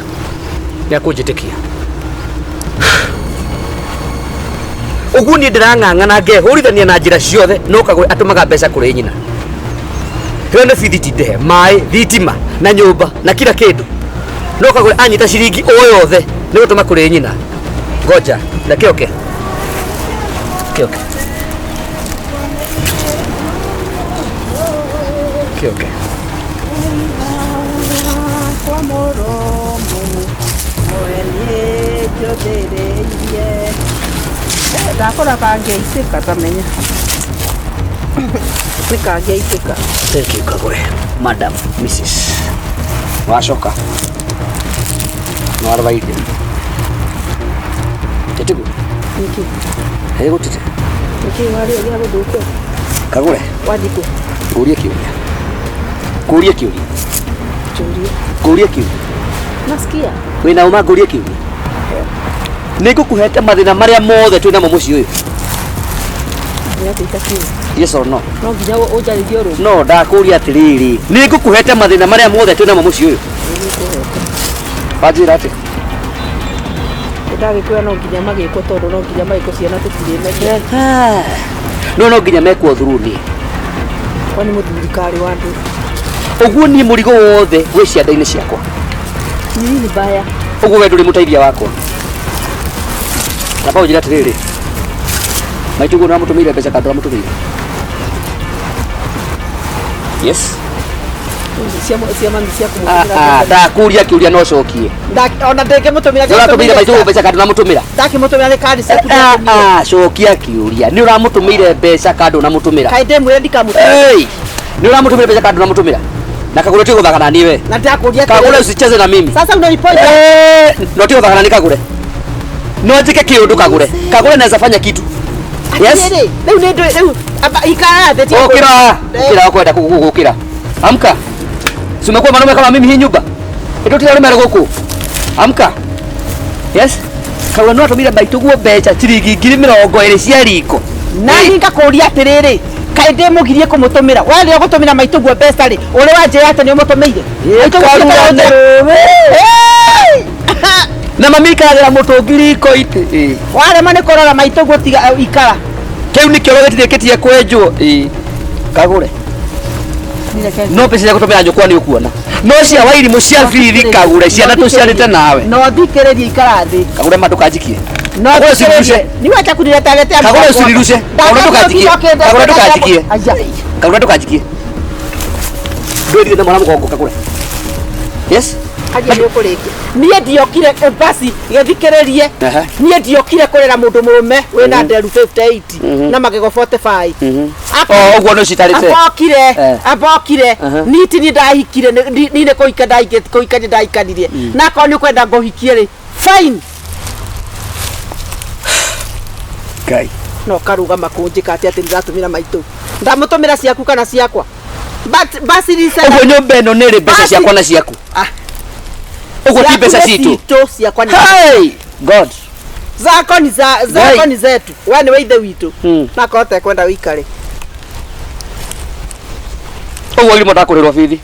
Nĩ akũnjĩtĩkia. Ũguo niĩ ndĩrang'ang'ana ngehũrithania na njĩra ciothe no kagũre atũmaga mbeca kũrĩ nyina. Ĩyo nĩ bithi ti ndĩhe, maĩ, thitima na nyũmba na kila kĩndũ. No kagũre anyita ciringi o yothe nĩ gũtũma kũrĩ nyina. Ngoja, reke oke. Reke oke. Reke oke. Ndakora kangĩaitĩka tamenya. Nĩ kangĩaitĩka. Thank you Kagure. Madam, Mrs. Wacoka. Nĩwarwaire. Tĩtiguo? Nĩkĩ? Ĩ gũtire. Nĩkĩ warĩa gĩa gũthũkia? Kagure. Wathiĩ kũ? Ngũrie kĩũria. Ngũrie kĩũria. Njũrie. Ngũrie kĩũria. Nasikia. Wĩna ũma ngũrie kĩũria. Nĩ ngũkũhete mathĩna marĩa mothe twĩ namo mũciĩ ũyũ. Yes or no? No nginya ũnjarĩrie ũrũ. No ndakũria atĩrĩrĩ, nĩ ngũkũhete mathĩna marĩa mothe twĩ namo mũciĩ ũyũ. Wanjĩra atĩa? Ndagĩkwĩra no nginya magĩkwo tondũ no nginya magĩkwo ciana tũtirĩmeria. No nginya mekwo through niĩ. Kwani mũthuri karĩ wa andũ. Ũguo niĩ mũrigo wothe wĩ cianda-inĩ ciakwa. Nini mbaya. Ũguo we ndũrĩ mũteithia wakwa. Namba ũnjĩre atĩrĩrĩ, maitũ ũguo nĩwamũtũmĩire mbeca kana ndũramũtũmĩire? Yes. Cia mami cia kũmũtũmĩra. Ndakũria kĩũria no ũcokie. Ona ndĩngĩmũtũmĩra. Nĩũratũmĩire maitũ mbeca kana ndũramũtũmĩra? Ndakĩmũtũmĩra nĩ kandi ciaku. Cokia kĩũria. Nĩ ũramũtũmĩire mbeca kana ndũnamũtũmĩra? Kaĩ ndĩmwĩre ndikamũtũmĩra. Nĩ ũramũtũmĩra mbeca kana ndũnamũtũmĩra? Na Kagure ti guthaka na niwe. Na ndakũria Kagure usicheze na mimi. Sasa unaniponya. Eh, no ti guthaka na ni Kagure. No njike kiundu Kagure. Kagure naweza fanya kitu. Yes. Atĩrĩrĩ, rĩu nĩ ndũ rĩu amba ikara thĩ tiga Ukira, ukira ukwenda gukira. Amka. Si umekuwa mwanaume kama mimi hii nyumba. Ito tira rume guku. Amka. Yes. Kagure no atumire maituguo mbeca ciringi 20,000 cia riko. Na niĩ ngakũria atĩrĩrĩ, kaĩ ndĩmũgirie kũmũtũmĩra? We rĩrĩa ũgũtũmĩra maitũguo mbeca rĩ, ũrĩ wanjĩra atĩ nĩ ũmũtũmĩire? Maitũguo Karua Hey! Na mami ikaragĩra mũtũngi riko itĩ. Warema nĩ kũrora maitũguo tiga ikara. Kĩu nĩkĩo gĩtirĩkĩtie kwenjwo. Ĩĩ. Kagure. No mbeca cia gũtũmĩra nyũkwa nĩ ũkuona. No cia wairimũ cia bithi Kagure ciana tũciarĩte nawe. No thikĩrĩrie ikara thĩ. Kagure ma ndũkanjikie. No Kagure thikĩrĩrie. usinirushe. Ni wacha kunileta letea. Kagure usinirushe. Kagure ndũkanjikie. Kagure ndũkanjikie. Kagure ndũkanjikie. Ndwĩrire na mwana mũgongo Kagure. Yes. Karia nĩ ũkũrĩkia. Niĩ ndiokire basi gĩthikĩrĩrie. Aha. Niĩ ndiokire kũrera mũndũ mũrũme wĩna nderu 58 na magego 45. O ũguo nĩ ũcitarĩte. Ambokire, Eh. ambokire. Aha. Niĩ ti niĩ ndahikire, niĩ nĩ kũhika ndahikĩte, kũhika nĩ ndahikanirie. Na akorwo nĩ ũkwenda ngũhikie rĩ, fine. Ngai. No karũgama kũnjĩka atĩ atĩ ndĩratũmĩra maitũ. Ndamũtũmĩra ciaku kana ciakwa. But basi ni Ũguo nyũmba ĩno nĩ ĩrĩ mbeca Basi. ciakwa na ciaku. Ah. Ũguo ti mbeca citũ. Citũ ciakwa nĩ Hey! God. zako ni za zako ni zetu. We nĩ we ithe witũ. Na korwo ũtekwenda wĩikare. Ũguo irimũ ndakũrĩrwo bithi.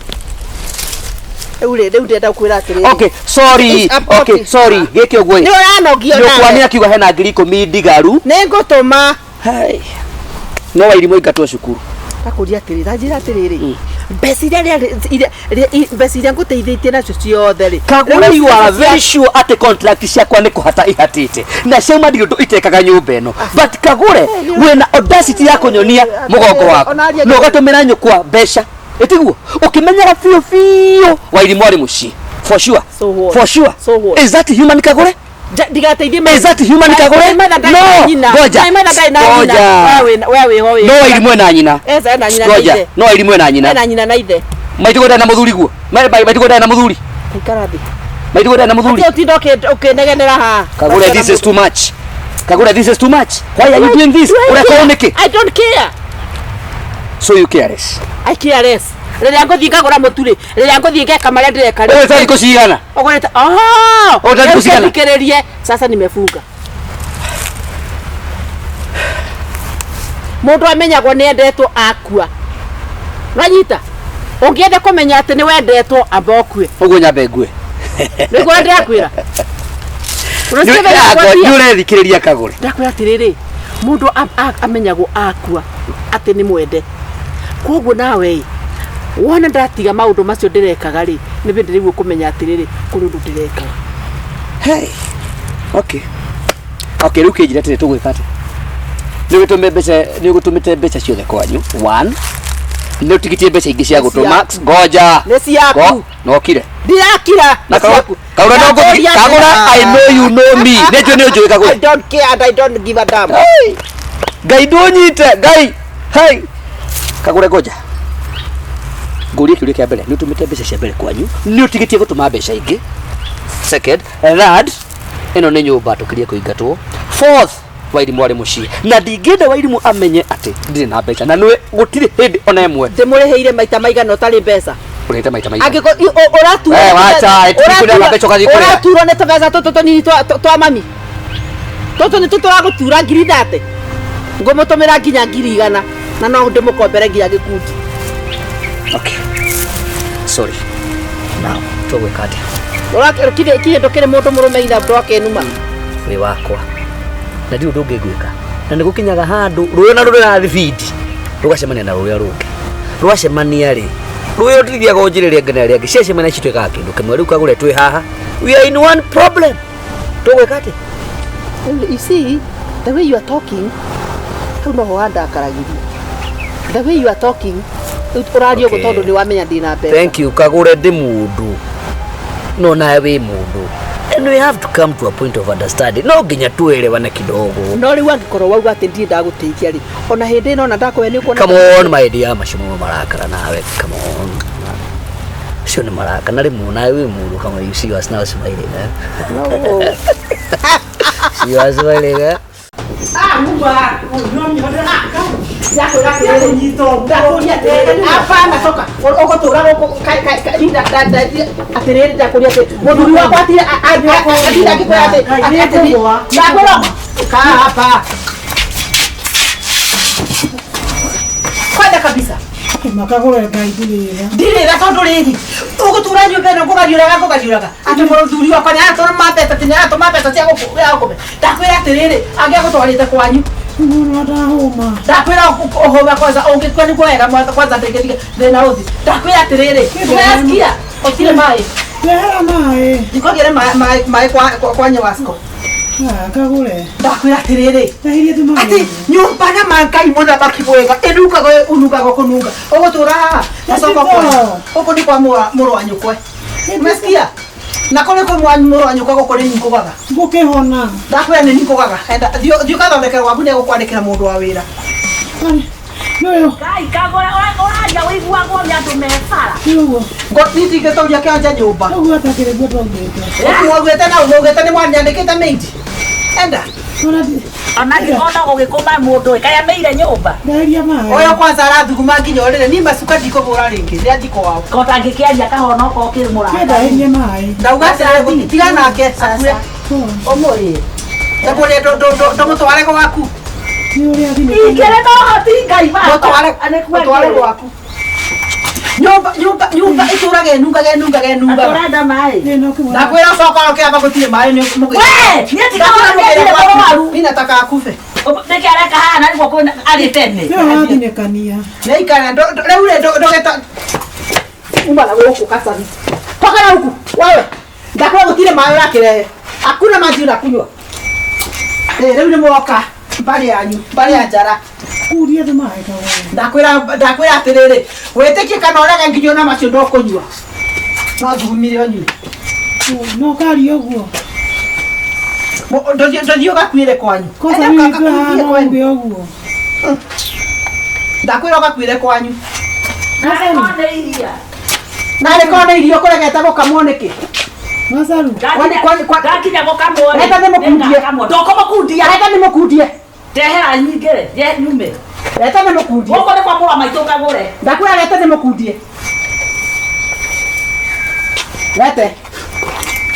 Rĩu rĩ, rĩu ndĩrenda gũkwĩra atĩrĩrĩ. Okay, sorry. It's a Okay, sorry. Gĩkĩ ũguo ĩ. Nĩ ũranogio Nyũkwa nawe. nĩ akiuga hena 10,000 ndigaru. Nĩ ngũtũma. Hey. No wairimũ ingatwo cukuru. Ndakũria atĩrĩrĩ, tanjĩra atĩrĩrĩ. Mbeca iria mbeca iria ngũteithĩtie nacio ciothe rĩ. Kagure Rĩu you are mbeca very sure atĩ contract ciakwa nĩ kũhata ihatĩte na ciauma ndirĩ ũndũ itekaga nyũmba ĩno but Kagure wĩna audacity ya kũnyonia mũgongo waku na ũgatũmĩra nyũkwa mbeca ĩtiguo ũkĩmenyaga biũ biũ wairimũ arĩ mũciĩ for sure. So what? For sure. So what? Is that human Kagure? Ndigateithie Is that human Kagure? No. Ngoja. Ngoja. We wĩho wĩ. No wairimũ ena nyina. Eza ena nyina na Ngoja. ithe. No wairimũ ena nyina. Ena nyina na ithe. Maitũ ndarĩ na mũthuri guo. Maitũ ndarĩ na mũthuri. Ikara thĩ. Maitũ ndarĩ na mũthuri. Atĩ ũtinda ũkĩnegenera haha. Kagure this is too much. Kagure this is too much. Why are you doing this? Do I Ũreka care? ũũ nĩkĩ? I don't care. So you careless. I care less. Rĩrĩa ngũthiĩ ngagũra mũtu rĩ, rĩrĩa ngũthiĩ ngeka marĩa ndĩreka rĩ. Ũgũrĩte thikũ cigana? Ũgũrĩte oh! Ũgũrĩte thikũ cigana? Thikĩrĩrie. Sasa nimefunga. Mũndũ amenyagwo nĩ endetwo akua. Ũranyita? Ũngĩenda kũmenya atĩ nĩ wendetwo amba ũkue. Ũguo nyambe ngue. Nĩguo ndĩrakwĩra. Nĩ ũrethikĩrĩria Kagure. Ndakwĩra atĩrĩrĩ, mũndũ amenyagwo akua atĩ nĩ mwende. Koguo nawe ĩ, wona ndatiga maũndũ macio ndĩrekaga rĩ, nĩ hĩndĩ rĩu ũkũmenya atĩrĩrĩ, kũrĩ ũndũ ndĩrekaga. Hey. Okay. Okay, rĩu kĩnjĩre atĩrĩ tũgwĩka atĩa? Nĩ ũgĩtũmĩte mbeca, nĩ ũgĩtũmĩte mbeca ciothe kwanyu. One. Nĩ ũtigĩtie mbeca ingĩ cia gũtũma. Ngoja. Nĩ ciaku. Nokire. Ndirakira. Na Kagure no ngũthiĩ. Kagure I know you know me. Nĩ njũĩ nĩ ũnjũĩ Kagure. I don't care and I don't give a damn. Hey. Ngai ndũnyite, Ngai. Hey. Kagure ngoja. Ngũrie kĩũria kĩa mbere, nĩ ũtũmĩte mbeca cia mbere kwanyu, nĩ ũtigĩtie gũtũma mbeca ingĩ. Second, third, ĩno nĩ nyũmba tũkirie kũingatwo. Fourth, Wairimũ arĩ mũciĩ na ndingĩenda Wairimũ amenye atĩ ndirĩ na mbeca na nĩwe gũtirĩ hĩndĩ ona ĩmwe Ndĩmũrĩhĩire maita maigana ũtarĩ mbeca. ũrĩhĩte maita maigana. Angĩkorwo ũraturwo Eh, wacha, ĩtikuneana mbeca ũgathiĩ kũrĩa. ũraturwo nĩ tũbeca tũtũ tũnini twa mami. Tũtũ nĩtũ tũragũtura 30,000. Ngũmũtũmĩra nginya 100,000 na no ndĩmũkombere nginya gĩkundi. Okay. Sorry. Now, tũgwĩka atĩa? Ũrakĩrĩ kĩndũ kĩrĩ mũndũ mũrũme ina ndwakenuma. Wĩ wakwa. Na ndirĩ ũndũ ũngĩ ngwĩka. Na nĩ gũkinyaga handũ rũĩ na rũrĩ na thibindi rũgacemania na rũrĩa rũngĩ. Rwacemania rĩ, rũĩ rũtithiaga o njĩra ĩrĩa ĩngĩ na ĩrĩa ĩngĩ. Ciacemania cituĩkaga kĩndũ kĩmwe. Rĩu Kagure twĩ haha. We are in one problem. Tũgwĩka atĩa? You see, the way you are talking, hau noho handakaragĩria. The way you are talking, ũraria ũguo tondũ nĩ wamenya ndĩna mbeca. Thank you Kagure ndĩ mũndũ. No nawe wĩ mũndũ. And we have to come to a point of understanding. No nginya tuelewane kidogo. No rĩu angĩkorwo wauga atĩ ndirĩ ndagũteithia rĩ, ona hĩndĩ ĩno ona ndakũhe nĩ ũkuona. Come on my dear, macio marakara nawe. Come on. Acio nĩ maraka na rĩmwe nawe wĩ mũndũ kama you see us now smiling, eh? See us smiling, eh? Hapana, toka. Ũgũtũra gũkũ atĩrĩrĩ, ndakũria atĩ mũthuri wakwa atire atire angĩkwĩra atĩ ndakwĩra kaa hapa kwenda kabisa. Makagũre Ngai ndirĩra. Ndirĩra tondũ rĩrĩ ũgũtũra nyũmba ĩno ngũgariũraga ngũgariũraga atĩ mũthuri wakwa nĩaratũma mbeca atĩ nĩaratũma mbeca cia gũkũme. Ndakwĩra atĩrĩrĩ, angĩagũtwarĩte kwanyu. Mũno ndahũma. Ndakwĩra ũhũma kwanza ũngĩkua nĩguo wega kwanza ndĩngĩtiga thĩna ũthi. Ndakwĩra atĩrĩrĩ, unasikia? Ũtirĩ maĩ. Rehera maĩ. Ndikũgĩre maĩ kwa Nyawasco. Ngagũre. Ndakwĩra atĩrĩrĩ, Ndahirie tu maĩ. atĩ nyũmba na mangai mũthamaki mwega ĩnungaga ũnungaga kũnunga. Ũgũtũra haha gacoka kwanyu. Gũkũ nĩ kwa mũrũ wa nyũkwe. Umesikia? Na kũrĩ kwĩ mũrũ wa nyũkwa gũkũ nĩ ningũgaga. Ngũkĩhona. Ndakwĩra nĩ ningũgaga. Enda thiĩ ũgathondekere gwaku nĩegũkwandĩkĩra mũndũ wa wĩra. Nĩũyũ. Ngai kagũra ũraria ũiguagwo nĩ andũ me bara. Nĩũguo. Niĩ ndingĩtũria kĩonje nyũmba. Ũguo atakĩrĩ guo twaugĩte. Mwaugĩte na mwaugĩte nĩ mwanyandĩkĩte maid. Enda. Ona gũgĩkũma mũndũ ĩ, kaĩ ameire nyũmba. Ndaheria maĩ. Ũyũ kwanza arathuguma nginya ũrĩrĩ. Niĩ macuka ndikũhũra rĩngĩ. Nĩ athiĩ kwao. Ko tangĩkĩaria kahonoka ũkĩrĩ mũrata. Ndaheria maĩ. Ndauga atĩrĩrĩ, tiga nake akue. Ũmũrĩe. Ndamũrĩe ndũmũtware gwaku. Nĩ ũrĩa athiĩ. Ingĩrĩ na ũhoti Ngai baba. Mũtware gwaku. Nyũmba nyũmba nyũmba ĩtũraga ĩnungaga ĩnungaga ĩnungaga. Atũrenda maĩ. Ndakwĩra coka ũkĩamba gũtirĩ maĩ nĩ mũgĩ. We, niĩ ndikaona nĩendire mũrwaru. Mimi nataka akufe. Nĩkĩ areka haha na nĩguo kwĩna arĩ tene. Nĩwe wathinĩkania. Nĩaikara rĩu rĩ ndũgeta uma na gũkũ kacabi. Toka na huku wewe. Ndakwĩra gũtirĩ maĩ ũrakĩrehe. Hakuna maji unakunywa. Rĩu nĩ mwoka mbarĩ yanyu, mbarĩ ya njara. Kuria tu maĩ kagũre. Ndakwĩra atĩrĩrĩ, wĩtĩkie kana ũrege nginya ona macio ndũkũnyua. No thugumire ũnyue. No karia ũguo. Ndũthiĩ ũgakuĩre kwanyu. Kwanza Enda witũ haha ũgakuĩre no kwanyu. uge ũguo. Ndakwĩra ũgakuĩre kwanyu. Narĩ nĩ iria. Narĩ korwo nĩ irio kũregete gũkamwo nĩkĩ? Macaru. Ndakinya gũkamwo rĩ. Reka ndĩmũkundie. Ndũkũmũkundia. Reka ndĩmũkundie. Ndehera nyingĩ rĩ, nyume. Reta ndĩmũkundie. Gũkũ nĩ kwa mũrũ wa maitũ ngagũre. Ndakwĩra reta ndĩmũkundie. Rete.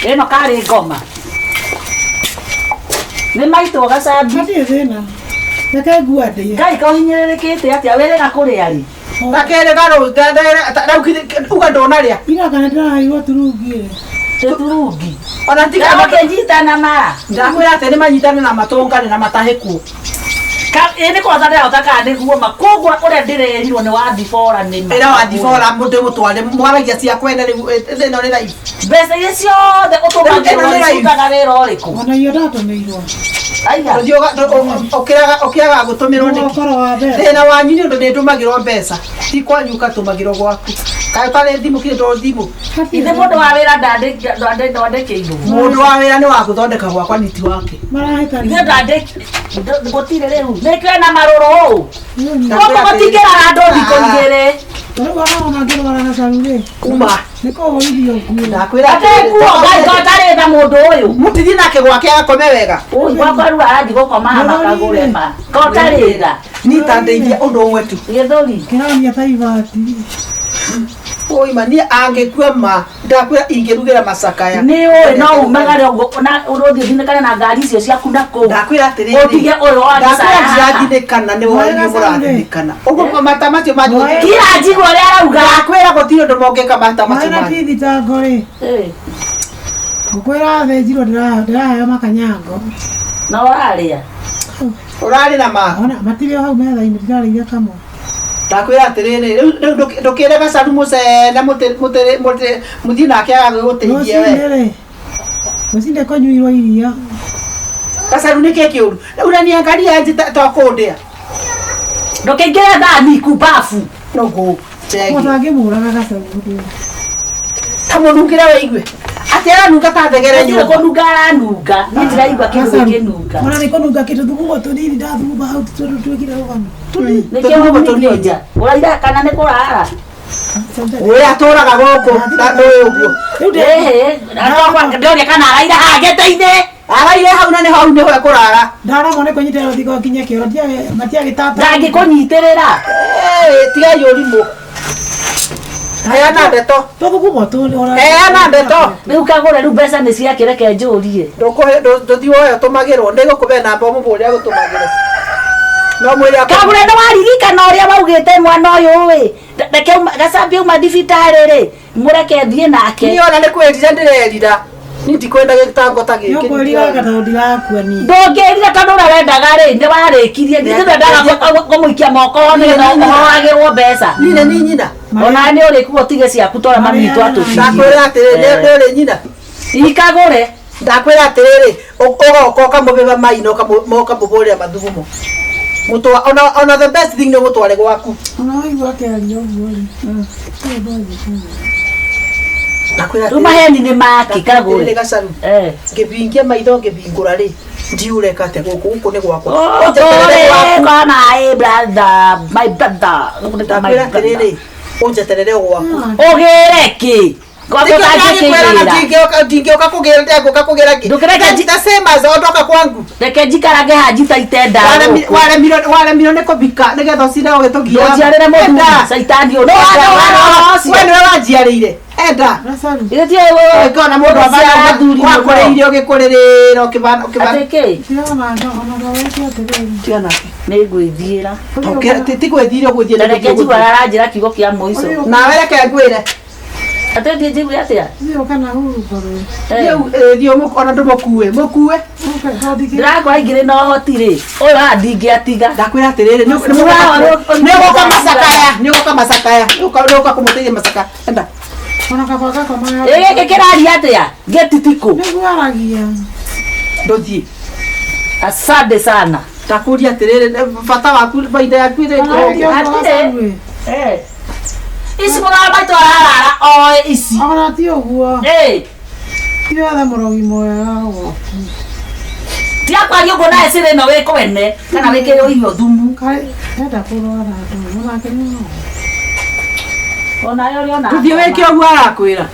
Ĩno karĩ ngoma. Nĩ maitũ gacambi. Hatirĩ thĩna. Reke ngua ndĩe. Ngai kohinyĩrĩrĩkĩte atĩa wĩrĩga kũrĩa rĩ? Gakerĩ garũ rĩu uga ndũnarĩa. Ira kana ndĩraheirwo turungi rĩ. Tũturungi. Ona tiga Ũkĩnyitana mara. Ndakwĩra atĩ nĩ manyitane na matũngane na matahĩkwo. Ĩ nĩ kwanza ndĩrahota kana nĩguo ma koguo ũrĩa ndĩrerirwo nĩ wathibora nĩ ma. Ĩra wathibora mũndũ mũtware mwaragia cia kwene rĩu ĩno nĩ live. Mbeca iria ciothe ũtũmagĩrwo cirutaga wĩra ũrĩkũ? Ona irio ndatũmĩirwo. Aiga. Ũkĩaga gũtũmĩrwo nĩkĩ? Ũkoro wa mbeca. Thĩna wanyu nĩ ũndũ nĩ ndũmagĩrwo mbeca. Ti kwanyu ũgatũmagĩrwo gwaku. Kaĩ ũtarĩ thimũ kĩrĩ to thimũ. Ithe mũndũ wa wĩra ndandĩkĩirwo. Mũndũ wa wĩra nĩ wa gũthondeka gwakwa niti wake. Marahĩtania. Ithe ndandĩki gũtirĩ rĩu. Nĩkĩo ena marũrũ ũũ. Gũkũ gũtingĩrara andũ thikũ igĩrĩ. Rĩu ona ngĩrwara gacaru rĩ. Uma. Nĩ kũhũrithio nguo. Ndakwĩra Ate nguo Ngai to ndarĩ tha mũndũ ũyũ. Mũtithiĩ nake gwake agakome wega. Ũyũ gwakwa rĩu arathiĩ gũkoma haha makagũre ma. Ko ndarĩ tha. Niĩ ta ndeithia ũndũ ũmwe tu. Gĩthũri. Kĩronia ta ibati. Oi ma niĩ angĩkua ma ndakwĩra ingĩrugĩra macakaya. Nĩ ũĩ no umagare ũguo na ũrũthiĩ ũthinĩkane na ngari icio ciaku na kũu. Ndakwĩra atĩrĩrĩ. Ũtige ũyũ wa Ndakwĩra gĩcaya haha. ndirathinĩkana nĩ wanyu mũrathinĩkana. Ũguo mata macio manyu. Kira njigua ũrĩa arauga. Ndakwĩra gũtirĩ ũndũ mongĩka mata macio Maĩ na manyu. ti thitango rĩ. Ngũkwĩra thĩnjirwo ndĩraheo makanyango. Na ũrarĩa. Ũrarĩ na ma. Ona matirĩ o hau metha-inĩ ndirarĩire kamwe. Ndakwĩra atĩrĩrĩ rĩu ndũkĩre gacaru mũcene mũthiĩ nake agagũteithie we. Rũcinĩ rĩ. Rũcinĩ kũnyuirwo iria. Gacaru nĩkĩ kĩũru? Rĩu ũraniangaria nji to kũndĩa. Ndũkĩingĩre thani kumbabu. Nũgũ. Chegi. Mũndũ angĩmũraga gacaru gũtũ. Ta mũnungĩre wĩigue. Atĩ aranunga ta thegere Gũtirĩ nyũmba. kũnunga aranunga. Niĩ ndiraigua kĩndũ gĩkĩnunga. Ona nĩ kũnunga kĩndũ thugumo tũnini ndathuguma hau tondũ twĩkire rũgano. Nĩkĩo ũnungia. Ũraira kana nĩ kũrara? Ũrĩa atũraga gũkũ na ndũĩ ũguo. Ĩhĩ, ndoria kana araire haha gĩtĩ-inĩ. Araire hau na nĩ hau nĩho ekũrara. Ndaragwo nĩ kũnyitĩrĩra rũthingo nginye kĩoro matiagĩtata. Ndangĩkũnyitĩrĩra. Tigai ũrimũ. Heana ndeto. Tũthugumo tũ. Heana ndeto. Rĩu kagũre rĩu mbeca nĩ ciake reke njũrie. Ndũkũhe ndũthiĩ woe ũtũmagĩrwo ndĩgũkũbe namba ũmũbũre agũtũmagĩre. No mwĩre Kagũre nĩ waririkana ũrĩa waugĩte mwana ũyũ ĩ. Reke gacambie uma thibitarĩ rĩ mũreke thiĩ nake. Niĩ ona nĩ kwĩrira ndĩrerira. Niĩ ndikwenda gĩtango ta gĩkĩ. Nĩũkwĩrira tondũ ndirakua niĩ. Ndũngĩrira tondũ ũrĩa wendaga rĩ nĩ warĩkirie. Githĩ ndwendaga kũmũikia moko nĩgetha ũhoagĩrwo mbeca. Niĩ nĩ niĩ nyina. Ona nĩ ũrĩkua ũtige ciaku tora mami witũ atũtigie. Ndakwĩra atĩrĩrĩ nĩ ũrĩ nyina. Ikagũre. Ndakwĩra atĩrĩrĩ ũgoka ũkamũbĩba mai na ũkamũbũrĩra mathugumo. Mũtwa ona the best thing nĩ ũmũtware gwaku. Ona waigua akĩaria ũguo rĩ. Ndakwĩra Rĩu maheni nĩ make kagũre. Gacaru. Ngĩbingia maitho ngĩbingũra rĩ ndiureka atĩa gũkũ gũkũ nĩ gwakwa. Ũtũre kwa my brother, my brother. Ndakwĩra atĩrĩrĩ ũnjeterere o gwaku. Ũgĩre kĩ? Ndingĩũka kũgĩra ndengũka kũgĩra kĩ? The same as ondoka kwangu. Reke njikarage haha njitaite nda. Waremirwo nĩ kũbika nĩgetha ũcinde ũgĩtũgia. Ndũnjiarĩre mũthuri caitani ũyũ. We nĩwe wanjiarĩire. Enda. Ũngĩona mũndũ wakũrĩire ũgĩkũrĩrĩra ũkĩbana. Atĩ kĩ? Tiga nake. Nĩ ngwĩthiĩra. Ti gwĩthiĩra ũgwĩthiĩra. Na reke njigua aranjĩra kiugo kĩa mũico. Nawe reke ngwĩre. Atĩ thiĩ njigue atĩa? Thiĩ kana hurũka rĩ. Thiĩ ona ndũmũkue. Mũkue. Ndĩrakora ingĩrĩ na ũhoti rĩ. Ũyũ haha ndingĩatiga. Ndakwĩra atĩrĩrĩ nĩ ũgũka macakaya. Nĩ ũgũka macakaya. Nĩ ũgũka kũmũteithia macakaya. Enda. Ona kaba gakoma. Ĩ gĩkĩ kĩraria atĩa? Gĩtitikũ. Nĩguo aragia. Ndũthiĩ. Asante sana. Ndakũria atĩrĩrĩ bata waku baida yaku ĩrĩ. Hatirĩ. Ici mũrũ wa maitũ ararara oe ici. Ona ti ũguo. Ti wethe mũrogi mwega gwaku. Tiga kwaria ũguo nawe cĩrĩ ĩno wĩ kwene kana wĩkĩrĩrwo irio thumu. Enda kũrwara andũ onake nĩ no. Onawe ũrĩ ona. Ndũthiĩ wĩke ũguo arakwĩra.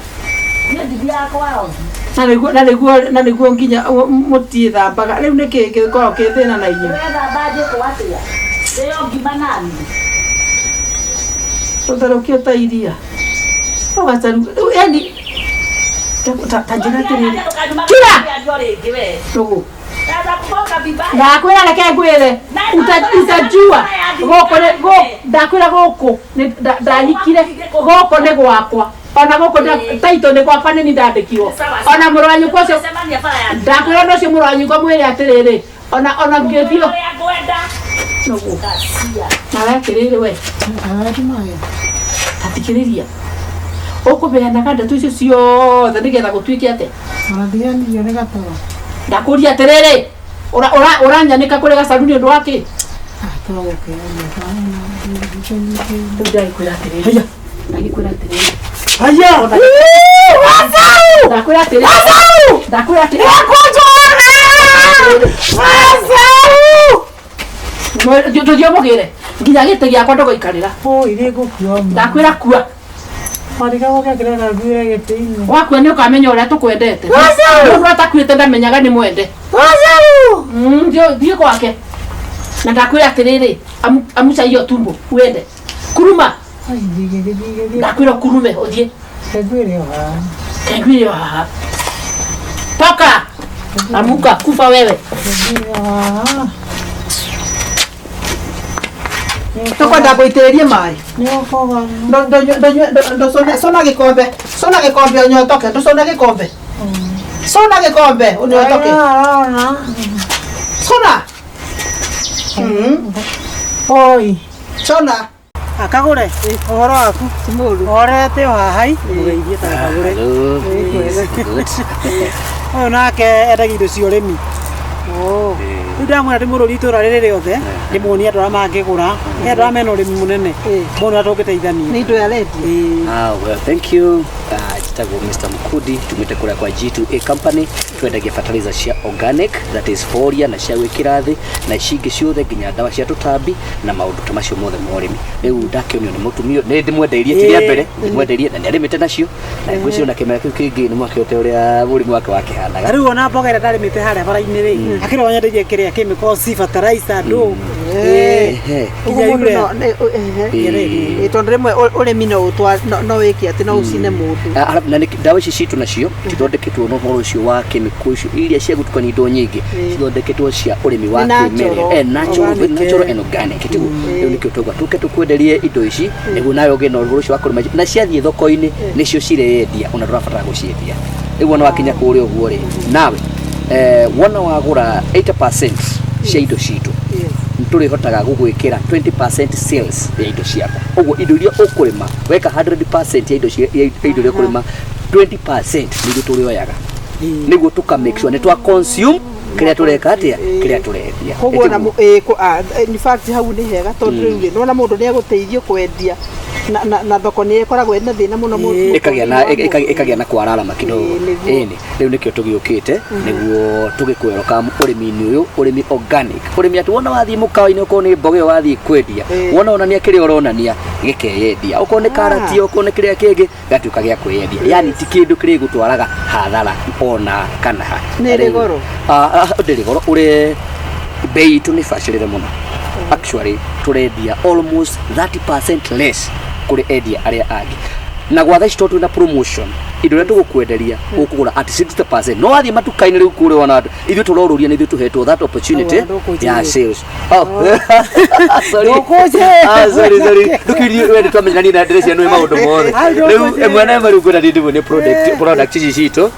Niĩ ndithiaga kwa rogi. Na nĩguo nginya mũtiĩthambaga. Rĩu nĩkĩ gĩkoragwo kĩ thĩna na inyuĩ? Ũrethamba njĩkwo atĩa? Ndĩo ngima nani? Tũtherũkio ta iria. Ũgacaru yani ta njĩra atĩrĩrĩ. Kira! Ndũgũ. Ndakwĩra reke ngwĩre utajua gũkũ ndakwĩra gũkũ ndahikire gũkũ nĩ gwakwa. Ona gũkũ taito nĩ gwakwa nĩ niĩ ndandĩkirwo. Ona mũrũ wa nyũkwa ũcio ndakwĩra ona ũcio mũrũ wa nyũkwa mwĩre atĩrĩrĩ ona ngĩthiĩ Nũgũ. Nawe atĩrĩrĩ we. Ta thikĩrĩria. Ũkũbeanaga ndeto icio ciothe nĩgetha gũtuĩke atĩa? Ona ndianirio nĩ gatoro. Ndakũria atĩrĩrĩ ũranyanĩka kũrĩ gacaru nĩ ũndũ wa kĩ? Rĩu ndagĩkwĩra atĩrĩrĩ. Ndagĩkwĩra atĩrĩrĩ. Haya! Wazau! Ndakwĩra atĩrĩrĩ. Wazau! Ndakwĩra atĩrĩrĩ. Nĩngũnjũraga! Wazau! Ndũthiĩ ũmũgĩre nginya gĩtĩ gĩakwa ndũgũikarĩra. Ndakwĩra kua. Wakua nĩ ũkamenya ũrĩa tũkwendete. Mũndũ atakuĩte ndamenyaga nĩ mwende. Thiĩ gwake. Na ndakwĩra atĩrĩrĩ amuca hiyo tumbo uende. Kuruma. Ndakwĩra ũkurume ũthiĩ. Kengwĩre o haha. Toka. Amuka kufa wewe. Tũkwenda ngũitĩrĩrie maĩ. Cũna gĩkombe. Cũna gĩkombe ũnyotoke. Ndũcũne gĩkombe. Cũna gĩkombe ũnyotoke. Cũna. Oi. Cũna. Akagũre ũhoro waku orete o haha i mũgeithie ta kagũre. Ũyũ nake endagia indo cia ũrĩmi. Rĩu ndamwĩra ndĩmũrũrie itũra rĩrĩ rĩothe, ndĩmuonie andũ arĩa mangĩgũra, he andũ arĩa mena ũrĩmi mũnene, mone ũrĩa tũngĩteithania. Nĩ indo arendia. Ah, well, thank you. Njĩtagwo Mr. Mukudi, tumĩte kũrĩa kwa G2A Company, twendagia fertilizer cia organic, that is folia na cia gwĩkĩra thĩ na ici ingĩ ciothe nginya ndawa cia tũtambi na maũndũ ta macio mothe ma ũrĩmi. Rĩu ndakĩonio nĩ mũtumia ũyũ, nĩ ndĩmwendeirie ti rĩa mbere, ndĩmwendeirie na nĩ arĩmĩte nacio na ngwĩciria ona kĩmera kĩu kĩngĩ nĩ mwakĩote ũrĩa mũrimũ wake wakĩhanaga. Na rĩu ona mboga ĩrĩa ndarĩmĩte harĩa bara-inĩ rĩ, akĩrĩ wanyendeirie kĩrĩa chemicals, fertilizer, ndũ. Ehe. Ũguo Nginya mũndũ urea. no Ĩĩ. tondũ rĩmwe ũrĩmi no no wĩke atĩ no ũcine mũndũ. Ah, arabu na ndawa ici citũ nacio cithondeketwo na ũhoro ũcio wa chemical icio iria cia gũtukania indo nyingĩ, cithondeketwo cia ũrĩmi wa Nĩ natural. kĩmerera, natural, Organic, natural and organic, tiguo? Rĩu nĩkĩo twauga tũke tũkwenderie indo ici nĩguo nawe ũgĩe na ũhoro ũcio wa kũrĩma, na ciathiĩ thoko-inĩ nĩcio cireyendia, ona ndũrabatara gũciendia. Rĩu wona wakinya kũrĩa ũguo rĩ, nawe wona wagũra 80% cia indo citũ, tũrĩhotaga gũgwĩkĩra 20% sales ya indo ciaku. Ũguo indo iria ũkũrĩma weka 100% ya indo ya indo iria ũkũrĩma, 20% nĩguo tũrĩoyaga nĩguo tũka make sure nĩ twa consume kĩrĩa tũreka atĩa, kĩrĩa tũrendia. Koguo na Ĩtiguo? In fact hau nĩ hega tondũ rĩu rĩ, nĩwona mũndũ nĩ egũteithio kwendia na thoko nĩ ĩkoragwo ĩna thĩna mũno Ĩkagĩa na kwararama kidogo. Ĩĩ, nĩguo. Ĩni rĩu nĩkĩo tũgĩũkĩte nĩguo tũgĩkweroka ũrĩmi-inĩ ũyũ, ũrĩmi organic, ũrĩmi atĩ wona wathiĩ mũkawa-inĩ okorwo nĩ mboga ĩyo wathiĩ kwendia, wona onania kĩrĩa ũronania gĩkeyendia, okorwo nĩ karati, okorwo nĩ kĩrĩa kĩngĩ gĩgatuĩka gĩa kwĩyendia, yani ti kĩndũ kĩrĩa gũtwaraga hathara ona kana ha. Nĩ ĩrĩ goro? Ah, ah, ndĩrĩ goro, ũrĩ bei itũ nĩ bacĩrĩre mũno. Actually tũrendia almost 30% less kũrĩ endia arĩa angĩ, na gwa thaa ici tondũ twĩna promotion, indo iria tũgũkwenderia ũkũgũra at 60%. No wathiĩ matuka-inĩ rĩu kũrĩa wona andũ, ithuĩ tũrorũria nĩ ithuĩ tũhetwo that opportunity Au, ndũkũnjĩra. ya sales. Oh, sorry. Ndũkũnjĩra. Ah, sorry, sorry. Ndũkĩrie we nĩtwamenyana niĩ na ndĩreciria nĩ maũndũ mothe. Au, Rĩu ndũkũnjĩra. ĩmwe na ĩmwe rĩu ngwenda ndĩndĩmuonie product ici citũ,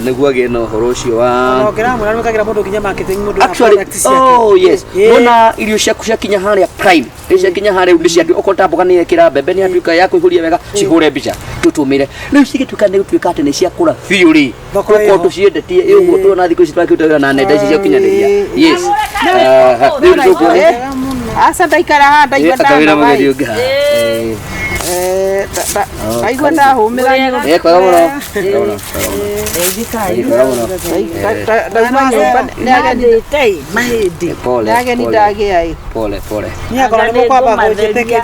nĩguo agĩe na ũhoro ũcio wa Ona ũngĩramwĩra nĩwĩkagĩra mũndũ nginya marketing mũndũ wa Actually, product ciake. oh yes, Ĩĩ. wona irio ciaku ciakinya harĩa prime, irio ciakinya harĩa nĩ ciatu, okorwo ta mboga nĩ yekĩra mbembe nĩ yatuĩka ya kũihũria wega, cihũre mbica tũtũmĩre. Rĩu cigĩtuĩka nĩ gũtuĩka atĩ nĩ ciakũra biũ rĩ, Thoko tũkorwo ĩho. tũciendetie ũguo tuona thikũ ici twakĩruta wĩra na nenda ici cia ũkinyanĩria. Yes. Ah, rĩu nĩ tũkuona. Aca ndaikara haha ndaigua Akawĩra ndanoga mũgeni ĩ. ũngĩ haha. Eh. Eh, ndaigua ndahũmĩra nyũmba. Eh, kwega mũno. Kwega mũno, kwega mũno. Eh, kwega mũno. Ndauma nyũmba nĩ ageni Mahĩndĩ mahĩndĩ. Pole, nĩ ageni pole. ndagĩa ĩ. Pole, pole. Niĩ akorwo nĩ mũkwamba kũnjĩtĩkĩria.